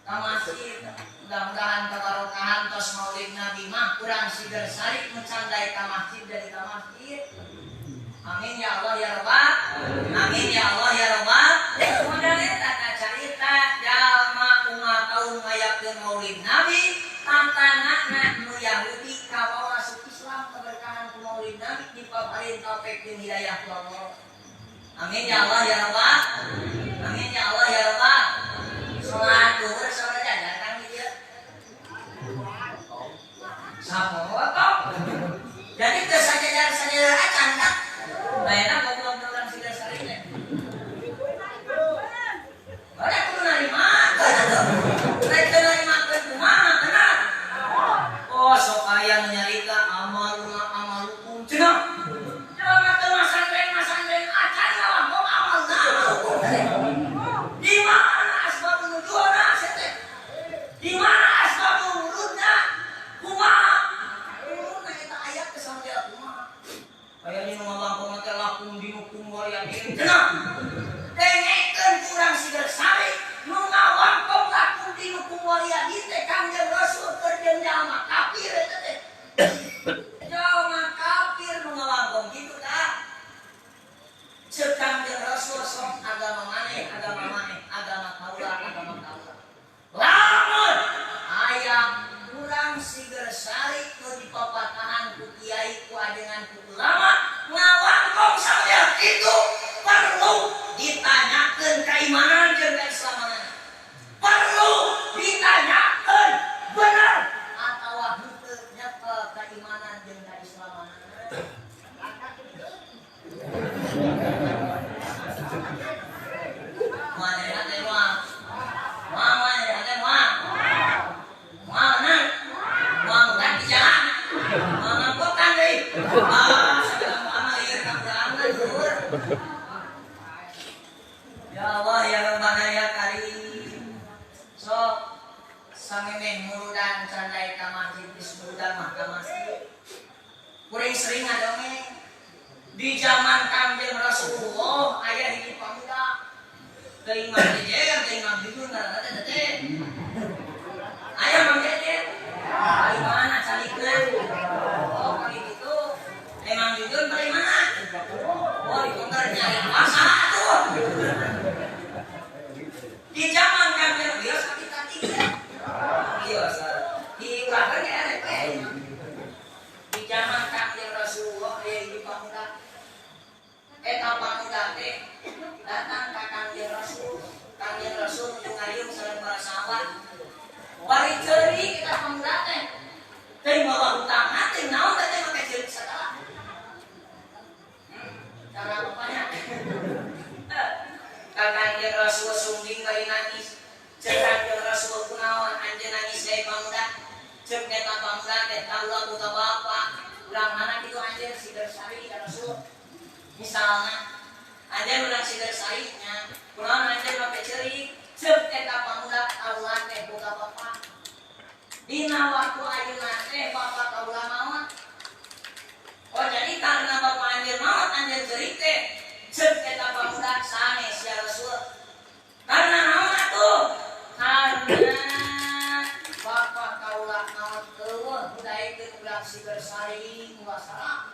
Ka masjid mudah-mudahan kabarokahan tos Maulid Nabi mah kurang Sigersari mencandai ka masjid dari ka masjid. Amin ya Allah ya Rabbal. Amin ya Allah ya Rabbal. Modal eta carita jalma unggal taun ngayakeun Maulid Nabi, tatanana nu Yahudi kabawa masuk Islam keberkahan ku Maulid Nabi dipaparin taufik jeung hidayah ku Allah. Amin ya Allah ya Rabbal. Amin ya Allah ya Rabbal. Salat zuhur sabaraha jajar Kang di dieu? Sapotok. Jadi teu sajajar-sajajar acan kan? Bayana goblok urang Sigersari teh. Ora kudu narimakeun atuh. Rek teu narimakeun kumaha benar. Oh sok aya nu nyarita amaluna amalukum cenah. Jelema teu masantren-masantren acan ngawangkong amalna amalukum. Di mana asbabun nuzulna teh? Di mana asbabun wurudna? Kumaha? Urutna eta ayat teh sampai kumaha? Aya nu ngawangkong teh lakum dinukum waliyadin cenah. Dengekeun kurang Sigersari nu ngawangkong lakum dinukum waliyadin teh Kangjeng Rasul keur jeung jalma kafir eta teh. Jalma kafir nu ngawangkong kitu tah. Ceuk Kangjeng Rasul sok agama maneh, agama maneh, agama kaula, agama kaula. Lamun aya urang Sigersari nu dipapatahan ku kiai ku ajengan ku ulama ngawangkong sampeyan itu perlu ditanyakeun keimanan jeung keislaman. Perlu ditanyakeun bener atawa henteu nyekel keimanan jeung keislaman. Mana hate mah? Mana hate mah? Mana? Moal udah di jalan. Moal ngangkotan deui. Ah, sagala moal ieu ka urangna luhur. Ya Allah ya Rabbana ya Karim. Sok samemeh muludan candai ka masjid geus muludan mah ka masjid. Kuring sering ngadongeng. Di zaman Kangjeng Rasulullah aya hiji pamuda. Teuing mah jejer, teuing mah jujur ngaranna teh teh. Aya Mang Jejer. Kali mana calikeun? Oh, kali gitu. Emang jujur dari mana? Oh, diputer nyari kuasa atuh. Di zaman Kangjeng Rasul sakit hati ya. Iya, di urang ge rek. Di zaman Kangjeng Rasulullah aya hiji pamuda. Eta pamuda teh datang ka Kangjeng Rasul. Kangjeng Rasul nu ngariung sareng para sahabat. Bari ceurik eta pamuda teh. Teh mawa hutang teh naon teh make ceurik sagala. Cara bapaknya. Ka Kangjeng Rasul sungging bari nangis. Ceuk Kangjeng Rasul kunaon anjeun nangis deui pamuda. Ceuk eta pamuda teh kaula boga bapa. Urang mana kitu anjeun Sigarsari ya Rasul. Misalna anjeun urang Sigarsari nya, kunaon anjeun make ceurik? Ceuk eta pamuda kaula teh boga bapak. Dina waktu ayeuna teh bapak kaula maot. Oh jadi karena bapak anjeun maot anjeun ceurik teh. Ceuk eta pamuda sanes ya Rasul. Karena naon atuh? Karena bapak kaula maot eueuh daekeun urang Sigarsari muasara.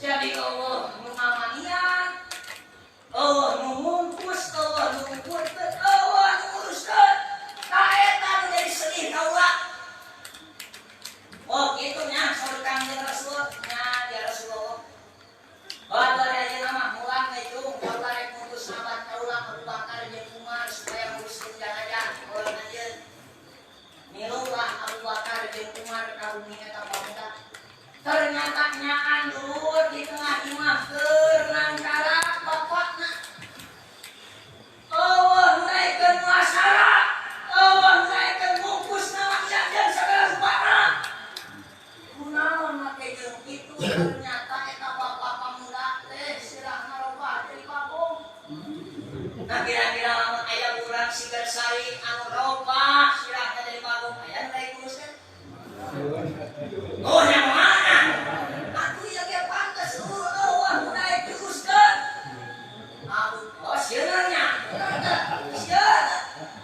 Jadi Allah nu ngamanian, Allah nu ngungkus, Allah nu ngukurkeun, Allah nu nguruskeun. Ka eta nu jadi sedih kaula. Oh kitu nya saur Kangjeng Rasul nya ya Rasulullah. Oh atuh ayeuna mah mulang we jung kaula rek ngutus sahabat kaula Abu Bakar jeung Umar supaya nguruskeun jenazah urang anjeun. Milulah Abu Bakar jeung Umar ka bumi eta pamuda. Ternyata nyaan dulur di tengah imah keur nangkara bapakna. Allah naikeun muasara, Allah naikeun mungkus maksiat jeung sagala rupana. Kunaon make jeung kitu ternyata eta bapak pamuda teh sirahna robah jadi bagong. Nah kira-kira lamun aya urang Sigarsari anu robah sirahna jadi bagong aya nu daek nguruskeun? Oh yang mana? Aku ya ge pantes eueuh nu daek diuruskeun. Abu oh sieun nya. Sieun.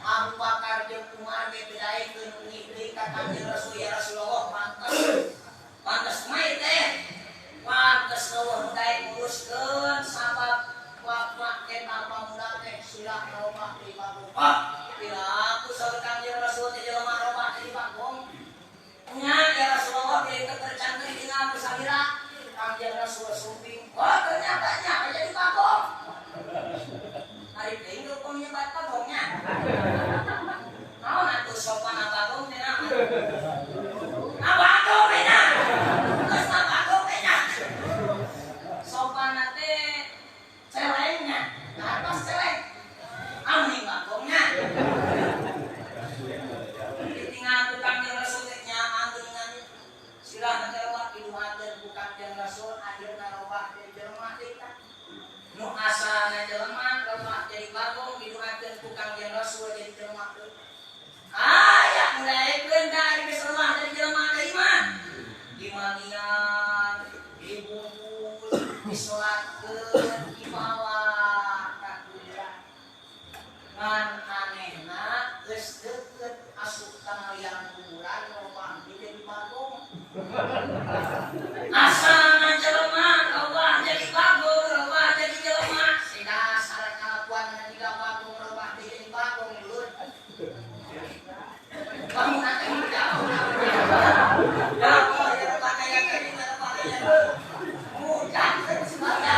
Abu Bakar jeung Umar ge teu daekeun uih deui ka Kangjeng Rasul ya Rasulullah pantes. Pantes mah teh. Pantes eueuh nu daek nguruskeun sabab bapak eta pamuda teh sirah robah di bagong. Ah, piraku saur Kangjeng Rasul teh jelema robah di bagong. Nya ya Rasulullah dia tercantik dengan bersabira Kangjeng Rasul sumping. Wah ternyata nya jadi bagong. Hari teuing geus nyebat bagongnya. Naon atuh sopan bagong teh naon? Ah bagong teh nya. Geus mah bagong teh nya. Sopan teh celengnya, atas celeng. Amin bagongnya. Ditinggal ku Kangjeng Rasul teh nyaan geuningan sirahna teh robah diduakeun ku Kangjeng Rasul akhirna robah jadi jelema deui tah. Nu asalna jelema robah jadi bagong diduakeun ku Kangjeng Rasul jadi jelema deui. Aya nu daekeun da ari geus robah jadi jelema deui mah. Dimandian, dibungkus, disolatkeun, dibawa ka kuburan. Ngan anehna geus deukeut asup kana liang kuburan robah jadi bagong. Asalna jelema robah jadi bagong, robah jadi jelema. Si dasar kalakuan jiga bagong robah jadi bagong dulur. Bangunan teh jauh. Ya Allah ya Rabbana ya Karim ya Rabbana ya. Mudah sebenarnya.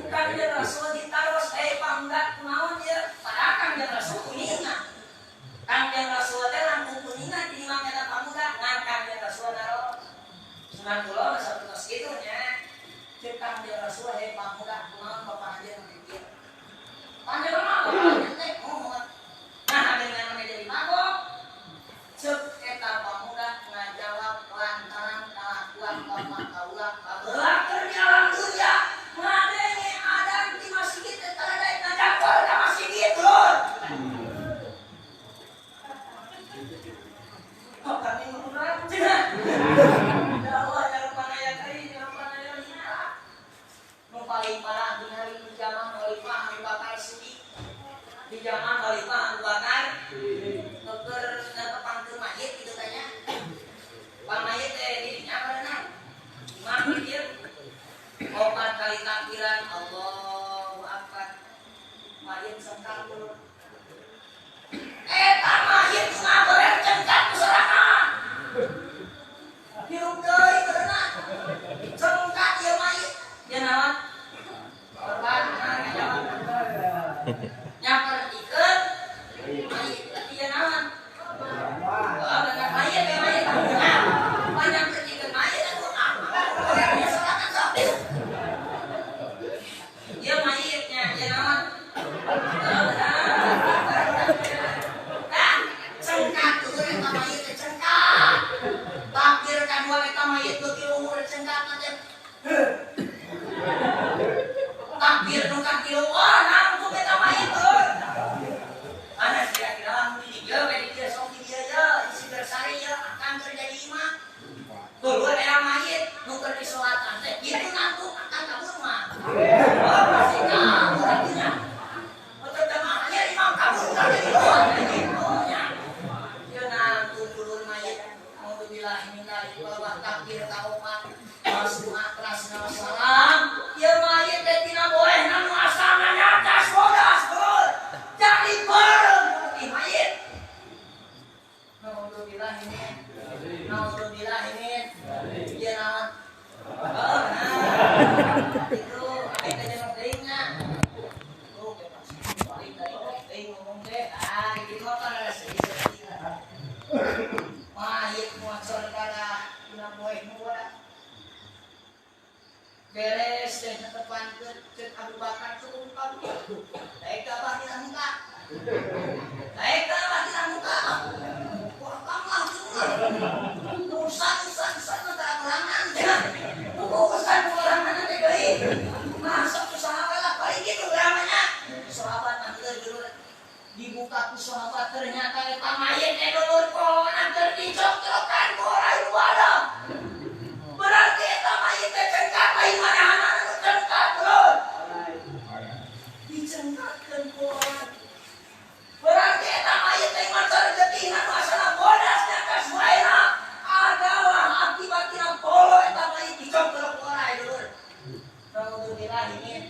Kangjeng Rasul ditaros pamuda kunaon ieu? Padahal Kangjeng Rasul kuninga. Kangjeng Rasul teh langkung kuninga di imam eta pamuda ngan Kangjeng Rasul naros. Sunatullah sapertos kitu nya. Ceuk Kangjeng Rasul hei pamuda kunaon bapak anjeun make kieu? Panjang mah bapak anjeun teh mohon. Nah dengan make jadi bagong. Ceuk eta pamuda ngajawab lantaran kalakuan bapak kaula baheula keur di alam dunya ngadenge adan di masjid teh tara daek ngajapeur ka masjid lur. Oh kami ngurang cenah. Ya Allah ya Rabbana ya Karim ya Rabbana ya Rahim. Nu paling parah di hari zaman Khalifah Abu Bakar Siddiq. Ah, di motor ada sedih-sedih lah. Mayit motor kada dina poe nu beres teh tepan ke cek Abu Bakar cukup kamu. Daek abah dina muka. Daek abah dina muka. Wah, kamu urusan-urusan antara perangan. Urusan perangan teh deui. Masuk usaha lah paling gitu ramanya. Sahabat angger dulur dibuka ku sahabat ternyata eta mayit teh dulur kolona keur dicokrokan ku orai wadah. Berarti eta mayit teh cengkat lain manehna anu cengkat dulur. Dicengkatkeun ku orai. Berarti eta mayit teh macar getihna nu asana bodas nya ka suaena adalah akibat tina polo eta mayit dicokro ku orai dulur. Alhamdulillah ini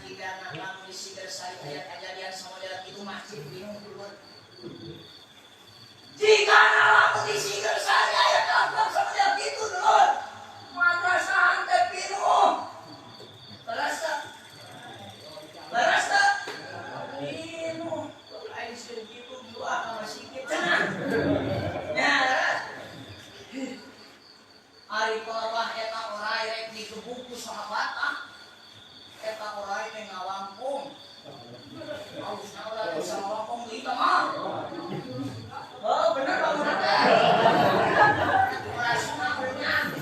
jika lamun di Sigersari aya kejadian samodel itu masjid bingung dulur. Jika lamun di Sigersari aya kelakuan samodel itu dulur, madrasah teh pinuh. Beres teu? Beres teu? Pinuh. Aing sieun kitu dua ka masjid cenah. Nya beres. Ari pelawah eta orai rek digebuk ku sahabat ah. Eta orai teh ngawangkong. Halusna orai bisa ngawangkong deui tah mah. Oh, bener bangunan teh. Orai sunah beunang.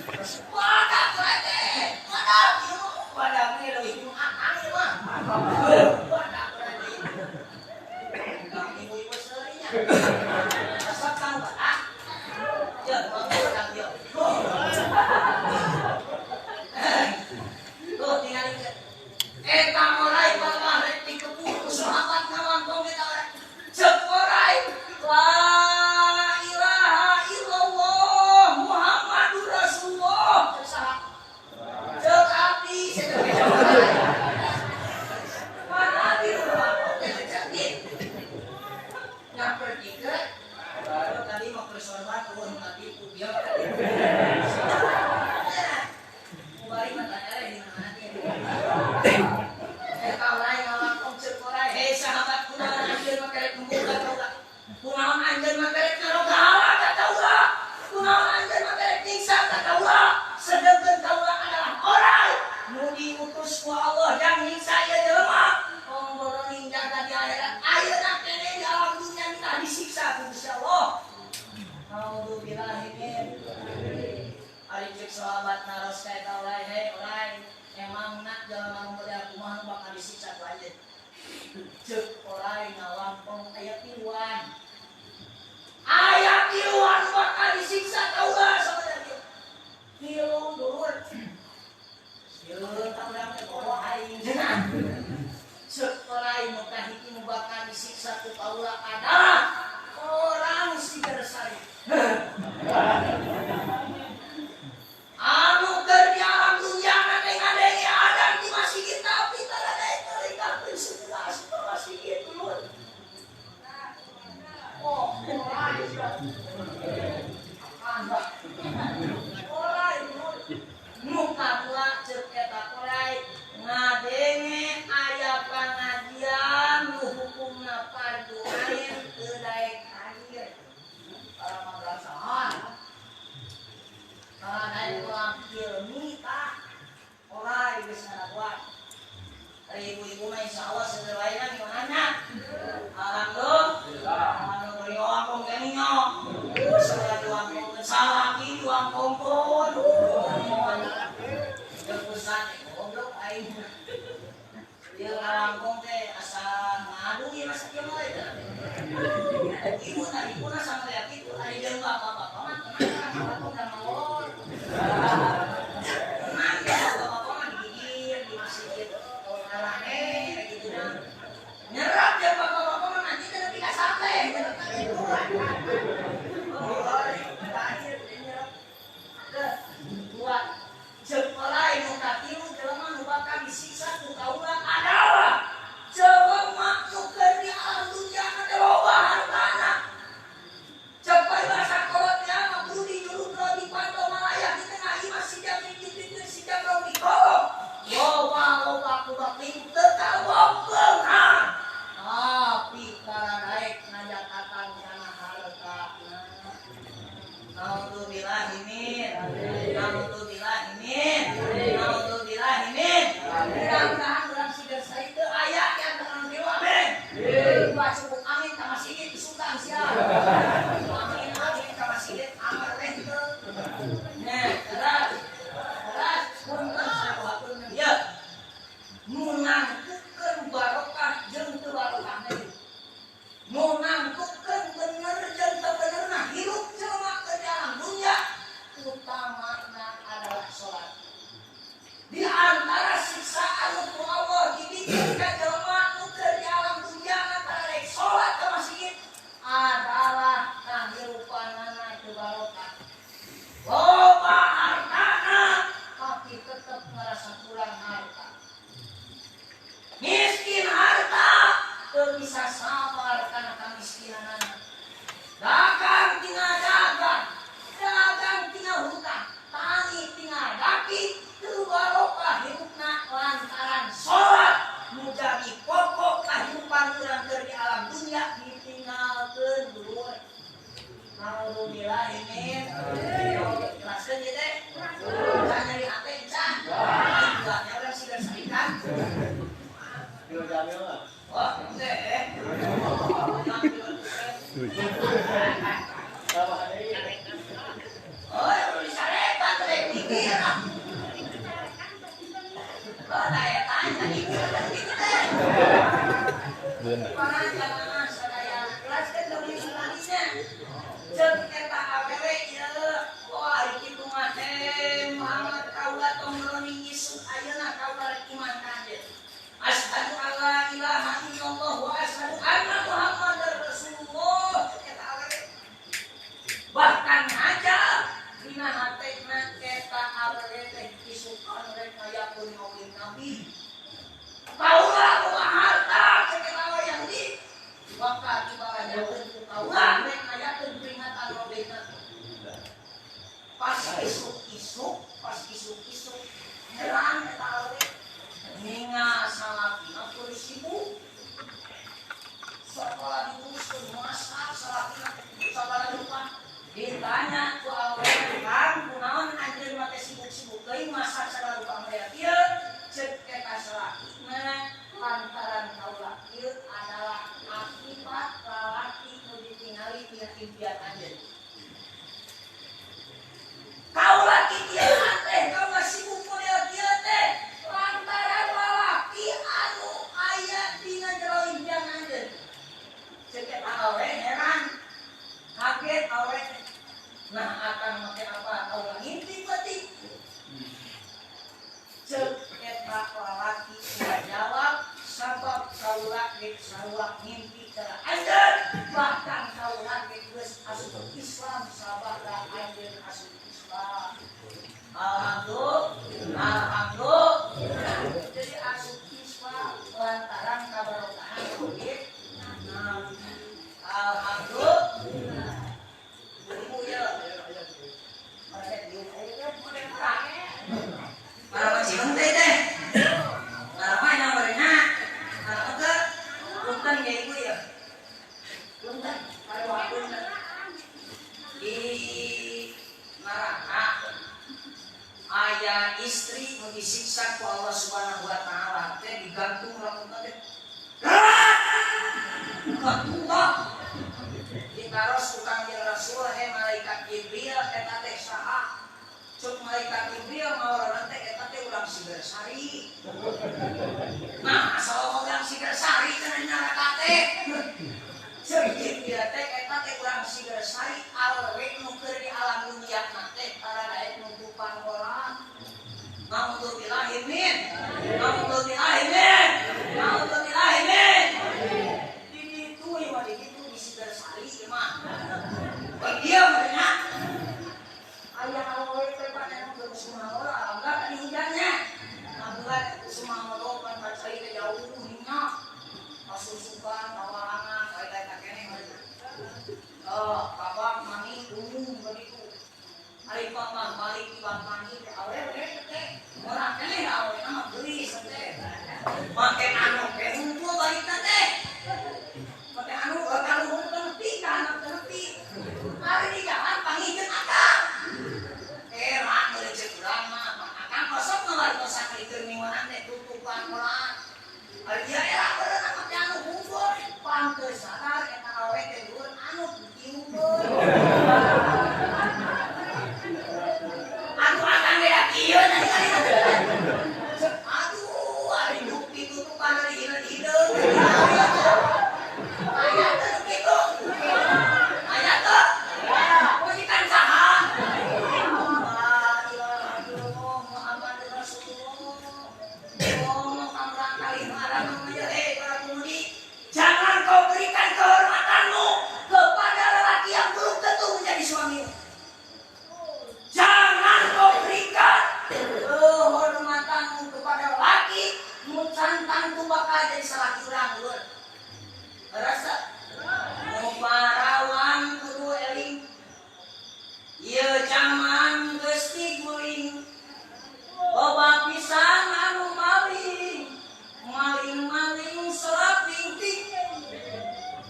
Wadah orai teh. Wadah ieu wadah ge leuwih nu akang ieu mah. Wadah orai teh. Kang ibu-ibu seuri nya. Resep kang wadah. Jeung wadah ieu. Tuh tinggal eta orai palawah rek dikebuk ku sahabat ngawangkong eta orai. Ceuk orai la ilaha illallah Muhammadur Rasulullah. Ceuk saha? Ceuk abdi cenah teh orai. Mana abdi nu ngawangkong teh ceuk abdi. Nyapertikeun baru tadi mah keur sorban eueuh nu katipu bieu. Bari mah tanya di mana teh. Eta orai ngawangkong ceuk orai, hei sahabat kunaon anjeun mah kerek nembung ka kaula. Kunaon anjeun mah kerek ngarogahala ka kaula. Kunaon anjeun mah kerek nyiksa ka kaula. Sedengkeun kaula adalah orai nu diutus ku Allah jang nyiksa ieu jelema. Tong boroning jaga di akhirat. Ayeuna keneh di alam dunya minta disiksa ku Gusti Allah. Nauzubillahi min. Ari cek sahabat naros ka eta orai, hei orai, emang nak jelema nu model kumaha nu bakal disiksa ku anjeun. Ceuk orai ngawangkong aya tiluan. Aya tiluan bakal disiksa kaula saudara kieu. Tilu dulur. Sieun ka urang teh bodo aing cenah. Ceuk orai nu kahiji nu bakal disiksa ku kaula adalah orang Sigersari. Anu keur di alam dunya teh ngadenge adan di masjid tapi tara daek ngalengkahkeun sebelah ka masjid dulur. Oh, orai. Orai dulur. Nu kadua ceuk eta orai ngadenge aya pangajian nu hukumna fardu ain teu daek hadir. Para madrasahan. Kalau naik ulang ilmi tah orai geus ngadaguan. Ari ibu-ibu mah insyaallah seueur wae na gimana? Alhamdulillah. Anu beri wangkong teh nya. Saya diwangkong salaki diwangkongkeun. Jeung pusat goblok aing. Ieu ngawangkong teh asa ngadu ieu mah sakieu mah eta. Ibu tadi kuna sama ya kitu ari jeung bapak-bapak mah tenang ngawangkong da ngawor. Tenang ya bapak-bapak mah digigir di masjid ngarane gitu dah. Nyerap ya bapak-bapak mah nanti teh nepi ka sate nyerap ka ditu. Oh, terakhir nyerap. Dua. Ceuk orai nu katilu jelema nu bakal disiksa ku kaula adalah jelema nu keur di alam dunya teh loba hartana. Ceuk paribasa kolotnya mah kudu dijulukna dipantau malayah di tengah imah si Amin amin ka masjid amar teh teu. Nah, terus terus punten sawakeun ieu. Nu nangtukeun barokah jeung teu barokah teh. Nu nangtukeun bener jeung teu benerna hirup jelema ke dalam dunia utamana adalah salat. Di antara siksaan ku Allah dibikin ka jelema nu keur di alam dunia antara rek salat ka masjid adalah kahirupanana teu barokah. Loba hartana tapi tetep ngerasa kurang harta. Miskin harta teu bisa sabar kana kamiskinanana. Dagang tina dagang, dagang tina hutang, tani tina daki, teu barokah hirupna lantaran salat nu jadi pokok kahirupan urang keur di alam dunia ditinggalkeun dulur. Naudzubillah min ikhlaskeun ieu teh. Can nyeri hate can. Buatnya urang siga sarikan. Wah, teh. Oh, udah disarekan teh mikir. Oh, daya tanya mikir gitu teh. Para jamaah sadaya kelas kan teu sekalinya. Ceuk eta awewe ieu, oh ari kitu mah teh Muhammad kaula tong roning isuk ayeuna kaula rek iman ka anjeun. Asyhadu alla ilaha illallah wa asyhadu anna Muhammadar Rasulullah. Eta awewe. Bahkan aja dina hatena eta awewe teh isukan rek ngayakeun maulid Nabi. Kaula boga harta cek eta awewe Yahudi. Maka dibalanjakeun ku kaula rek ngayakeun peringatan maulid Nabi. Pas isuk-isuk, pas isuk-isuk heran eta awewe. Ninga salakina keur sibuk. Sekolah diteruskeun masak salakina sagala rupa. Ditanya ku awewe, "Kang, kunaon anjeun mah teh sibuk-sibuk teuing masak sagala rupa mah ieu?" Ceuk eta salakina lantaran kaula ieu adalah akibat lalaki nu ditingali tina impian anjeun. Kaula kieu teh kaula sibuk model kieu teh lantaran lalaki anu aya dina jero impian anjeun. Ceuk eta awewe heran. Kaget awewe teh. Nah, akang make apa? Kaula ngimpi peuting. Ceuk eta lalaki jawab sabab kaula ge sarua ngimpi ka anjeun, bahkan kaula ge geus asup Islam sabada anjeun asup Islam. Alhamdulillah, alhamdulillah. Jadi asup Islam lantaran kabarokahan maulid Nabi. Alhamdulillah. Ibu ya. Para ciung teh teh. Para nya merena. Para ke punten ya ibu ya. Punten, para punten. Di neraka aya istri nu disiksa ku Allah Subhanahu wa taala teh digantung rambutna teh. Gantung tah. Ditaros ku Kangjeng Rasul he malaikat Jibril eta teh saha? Cuk malaikat Jibril mawarana teh eta teh urang Sigarsari. Nah, asal urang Sigarsari cenah neraka teh. Cuk Jibril teh eta teh urang Sigarsari awewe nu keur di alam dunia na teh tara daek nutupan koran. Naudzubillahi min. Naudzubillahi min. Naudzubillahi min. Di ditu ieu mah di ditu di Sigarsari ieu mah. Dia mereka ayah awewe teh pan anu keur alhamdulillah tadi hujannya. Alhamdulillah Sumangolo pan pacai teh jauh hingga pasusukan tawarangan kayak eta keneh mereka. Oh, babak mani umum begitu. Ari mah balik di bang mani teh awewe teh urang keneh awewe mah geulis teh. Make anu ke hungkul balikna teh. Make anu kaluhur teh nepi ka anak teh nepi. Ari di jalan pangihkeun akang. Era meuli ceuk urang mah akang kosong ngawartosan keur mingguan teh tutupan koran. Ari dia era beureun make anu hungkul. Pan teu sadar eta awewe teh dhuwur anu diuk.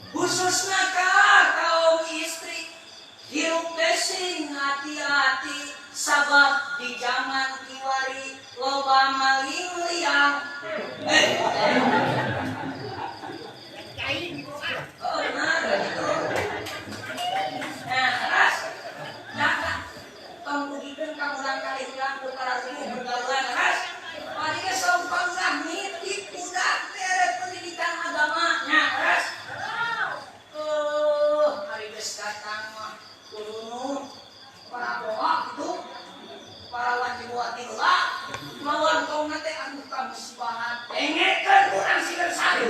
Khususna ka kaum istri hirup teh sing hati-hati sabab di zaman kiwari loba maling liang. Oh, benar gitu. Nah, keras. Nah, tong dugikeun ka urang kali urang ku tarasimu bergaulan keras. Mari ge saupang urang nitip budak tere pendidikan agama. Nah, keras. Hari geus datang mah kudu para boa gitu. Para wanjiwati heula lawan tong teh anu kamusibahan. Dengekeun urang sigar sari.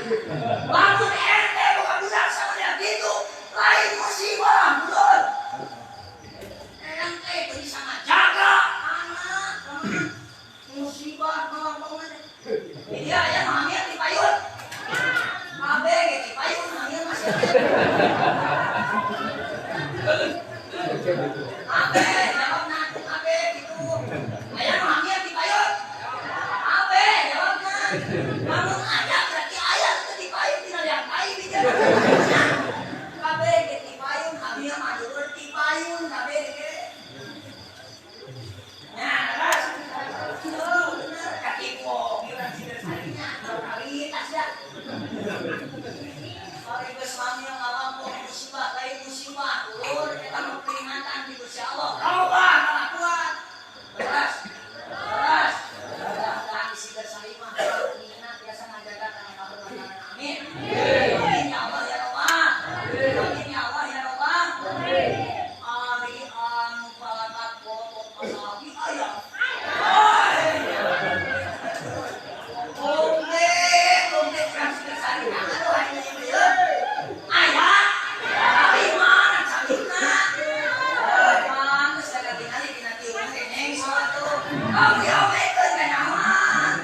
Lamun ente boga budak samodia kitu, lain musibah, betul. Ente bisa ngajaga anak musibah ngomong teh. Jadi aya nu hamil di payun. Kabeh ge di payun hamil masih. Kabeh jawabna kabeh kitu. Aya nu hamil di payun. Kabeh jawabna. Lamun aya berarti aya teu di payun dina liang kai bijak. Kabeh ge di payun hamil mah dulur di payun kabeh ge. Nah, ras. Oh, bener katipu urang sigar sarinya kali tas ya. Ari geus hamil ngalampung musibah lain musibah dulur eta mah peringatan ti Gusti Allah. Robah kalakuan. Beras. Beras. Mudah-mudahan di sigar sari mah nina biasa ngajaga kana kahormatan. Amin. Amin ya Allah ya Rabbah. Amin ya Allah ya Rabbah. Ari anu palakat botok pasalaki aya. Oke, oke kan sigar sari aduh hari ini ieu. Aya. Ari mana calina? Pantes da tingali dina tiung teh neng atuh. Kamu diomekeun ka nyaman.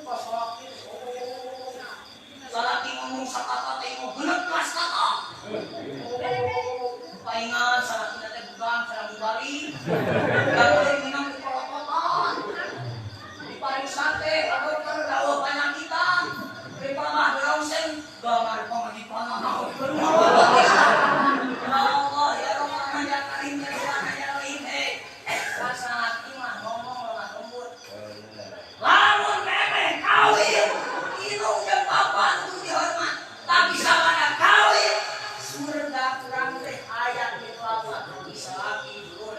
Pasalaki salaki ngomong sakata teh mau genep kelas kata. Paingan salaki teh bukan sareng bali. Gawe minang di polototan. Di pariksa teh ka dokter dawa panyakitan. Ripamah rongseng gamar pamajikan naon. Ya Allah ya Rahman ya Karim ya Rahman ya Rahim. Salaki mah ngomong lemah lembut. Lamun memeh kawin indung jeung bapa kudu dihormat. Tapi sabada kawin surga kurang teh aya di lawan di salaki dulur.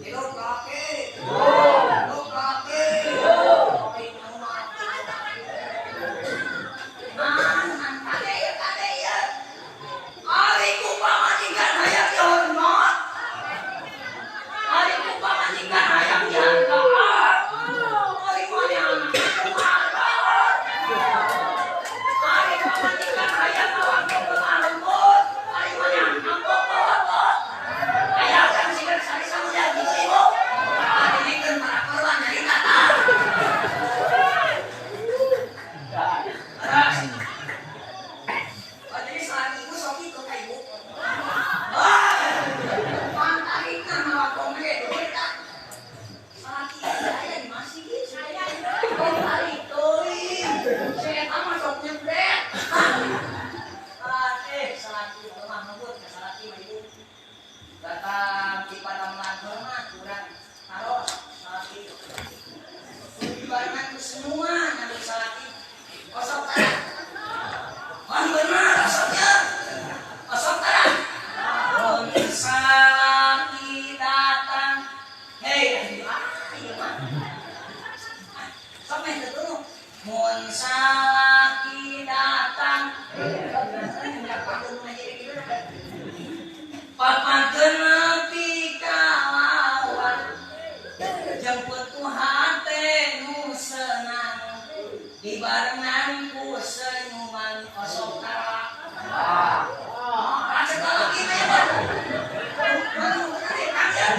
Hidup laki. Hidup laki. Kade ya kade ya. Ari ku pamajikan hayang dihormat. Ari ku pamajikan hayang dihargaan. Ari maneh anak dihargaan. Ari pamajikan hayang ngawangkong lemah lembut. Ari maneh ampuh polotot. Aya kan sigar sari samudia ibu-ibu. Adinikeun para korban nyarita tah. Ras. Oh, jadi salaki ibu sok kitu ka ibu. Wah. Pantarikna ngawangkong ge dulur tah. Salaki ibu aya di masjid. Pantarik teuing. Saya mah sok nyebret. Salaki lemah lembut ka salaki mah ibu. Datang di padamelan hormat urang taros salaki. Barengan ku semua nyambut salaki. Osok tara. Wah bener osoknya. Osok tara. Mun salaki datang. Hei, ieu mah. Sok meh teu tunu. Mun salaki datang. Papakeun nepi ka lawan. Jemput ku hate nu senang. Dibarengan ku senyuman osok tara. Rasa lagi mah ya, Bang. Manu bener ya, Kang ya.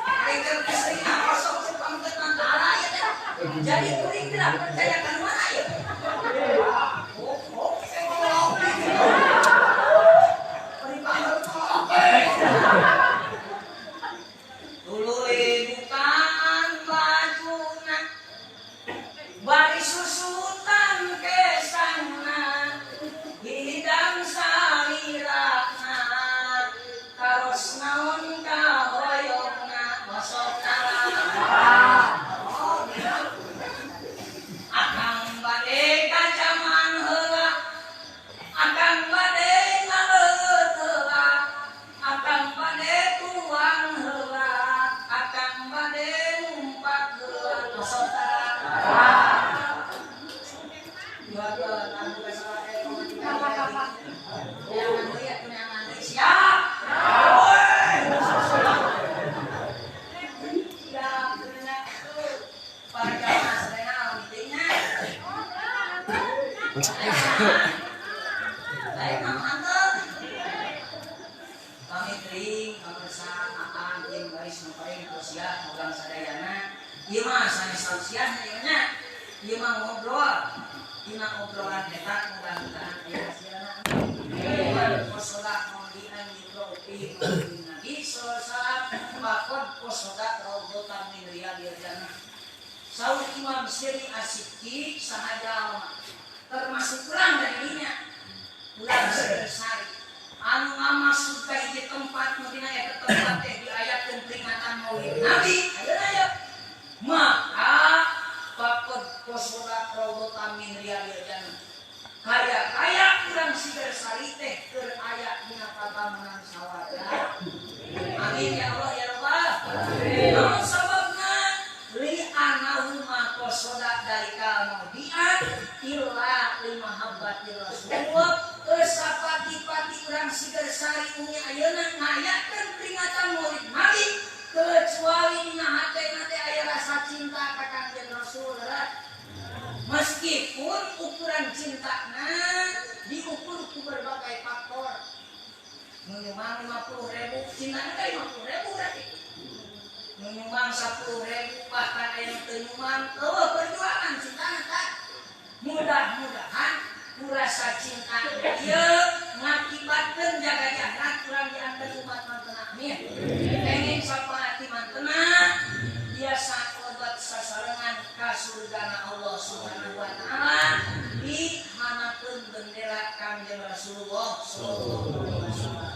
Ari keur istrina osok sepangkeun tara ya teh. Jadi kuring tidak percaya kan mana ya? Oh, oh, saya ngomong. Beri pamer. Siap. Siap para jamaah sadayana nya. Baik mangga. Pamit ring pamirsa akan jeung baris nu paling tausiah urang sadayana. Ieu mah sanes tausiah ieu nya. Ieu mah ngobrol. Dina obrolan eta mudah-mudahan aya hasilna. Qosoda maudian yukrofi Nabi sallallahu alaihi wasallam faqad qosoda raudhatan min riyadil jannah. Saur Imam Siri Asyiki sahaja termasuk kurang dari dinya. Urang Sari anu ngamasuk ka hiji tempat nu dina eta tempat teh diayakeun peringatan Maulid Nabi. Ayeuna aya maka faqad qosoda raudhatan min riyadil jannah. Kaya-kaya urang Sigersari teh keur aya dina patamanan sawarga. Amin ya Allah ya Rabbal. Naon sababna? Li anahu ma qasoda dalika maudian illa li mahabbatir Rasulullah. Sapati-pati urang Sigersari umi ayeuna ngayakeun peringatan Maulid Nabi kecuali dina hatena teh aya rasa cinta ka Kangjeng Rasul. Meskipun ukuran cintana diukur ku berbagai faktor. Menyumbang 50.000, cintana teh 50.000 berarti. Menyumbang 10.000 bahkan aya nu teu nyumbang, eueuh perjuangan cintana tah. Mudah-mudahan ku rasa cinta ieu ngakibatkeun jaga jarak urang diantar umat mantena. Amin. Enging sapaati mantena biasa obat sasarengan ka surgana Allah Subhanahu wa taala di hanakeun bendera Kangjeng Rasulullah sallallahu alaihi wasallam.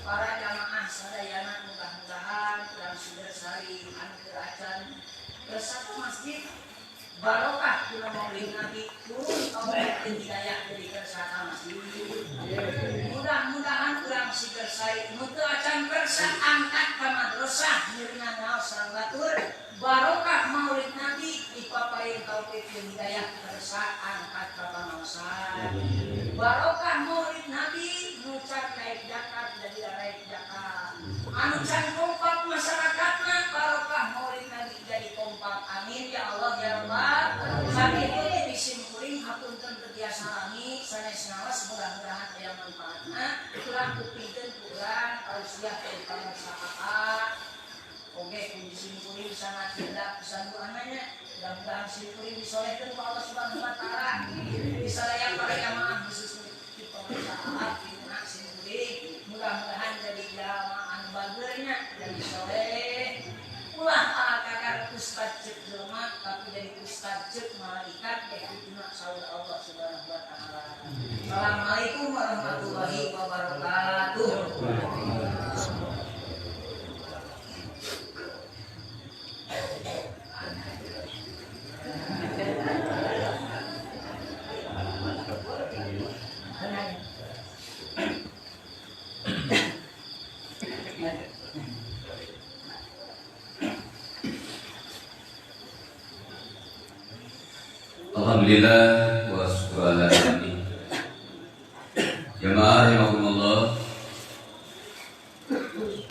Para jamaah sadayana mudah-mudahan urang Sigersari anu teu acan resep masjid barokah dina Maulid Nabi turun taufik jeung hidayah jadi kersa ka masjid. Mudah-mudahan urang Sigersari nu teu acan kersa angkat ka madrasah mirengan ngaos sareng batur barokah Maulid Nabi dipaparin taufik jeung hidayah kersa angkat ka pangaosan. Barokah Maulid Nabi nu can naik zakat jadi naik zakat. Anu can kompak masyarakatna barokah Maulid Nabi jadi kompak. Amin ya Allah ya Rabbal. Sakitu disimpuling hapunten teu tiasa lami sanes ngaos mudah-mudahan aya manfaatna. Kurang kupikeun ku urang tausiah ka pamirsa. Oke, disimpuling sangat tidak pisan doananya. Mudah-mudahan simpuling disolehkeun ku Allah Subhanahu wa taala. Disadaya para jamaah khusus di pemirsa dina simpuling mudah-mudahan jadi jamaah anu bageurnya jadi soleh. Ulah kakar ustad ceuk jelema tapi jadi ustad ceuk malaikat teh dituna saur Allah Subhanahu wa taala. Assalamualaikum warahmatullahi wabarakatuh. Alhamdulillah wa syukur ala ni'mati. Jamaah rahimakumullah.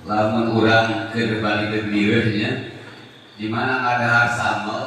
Lamun urang keur bali teu nya di mana ngadahar sambel.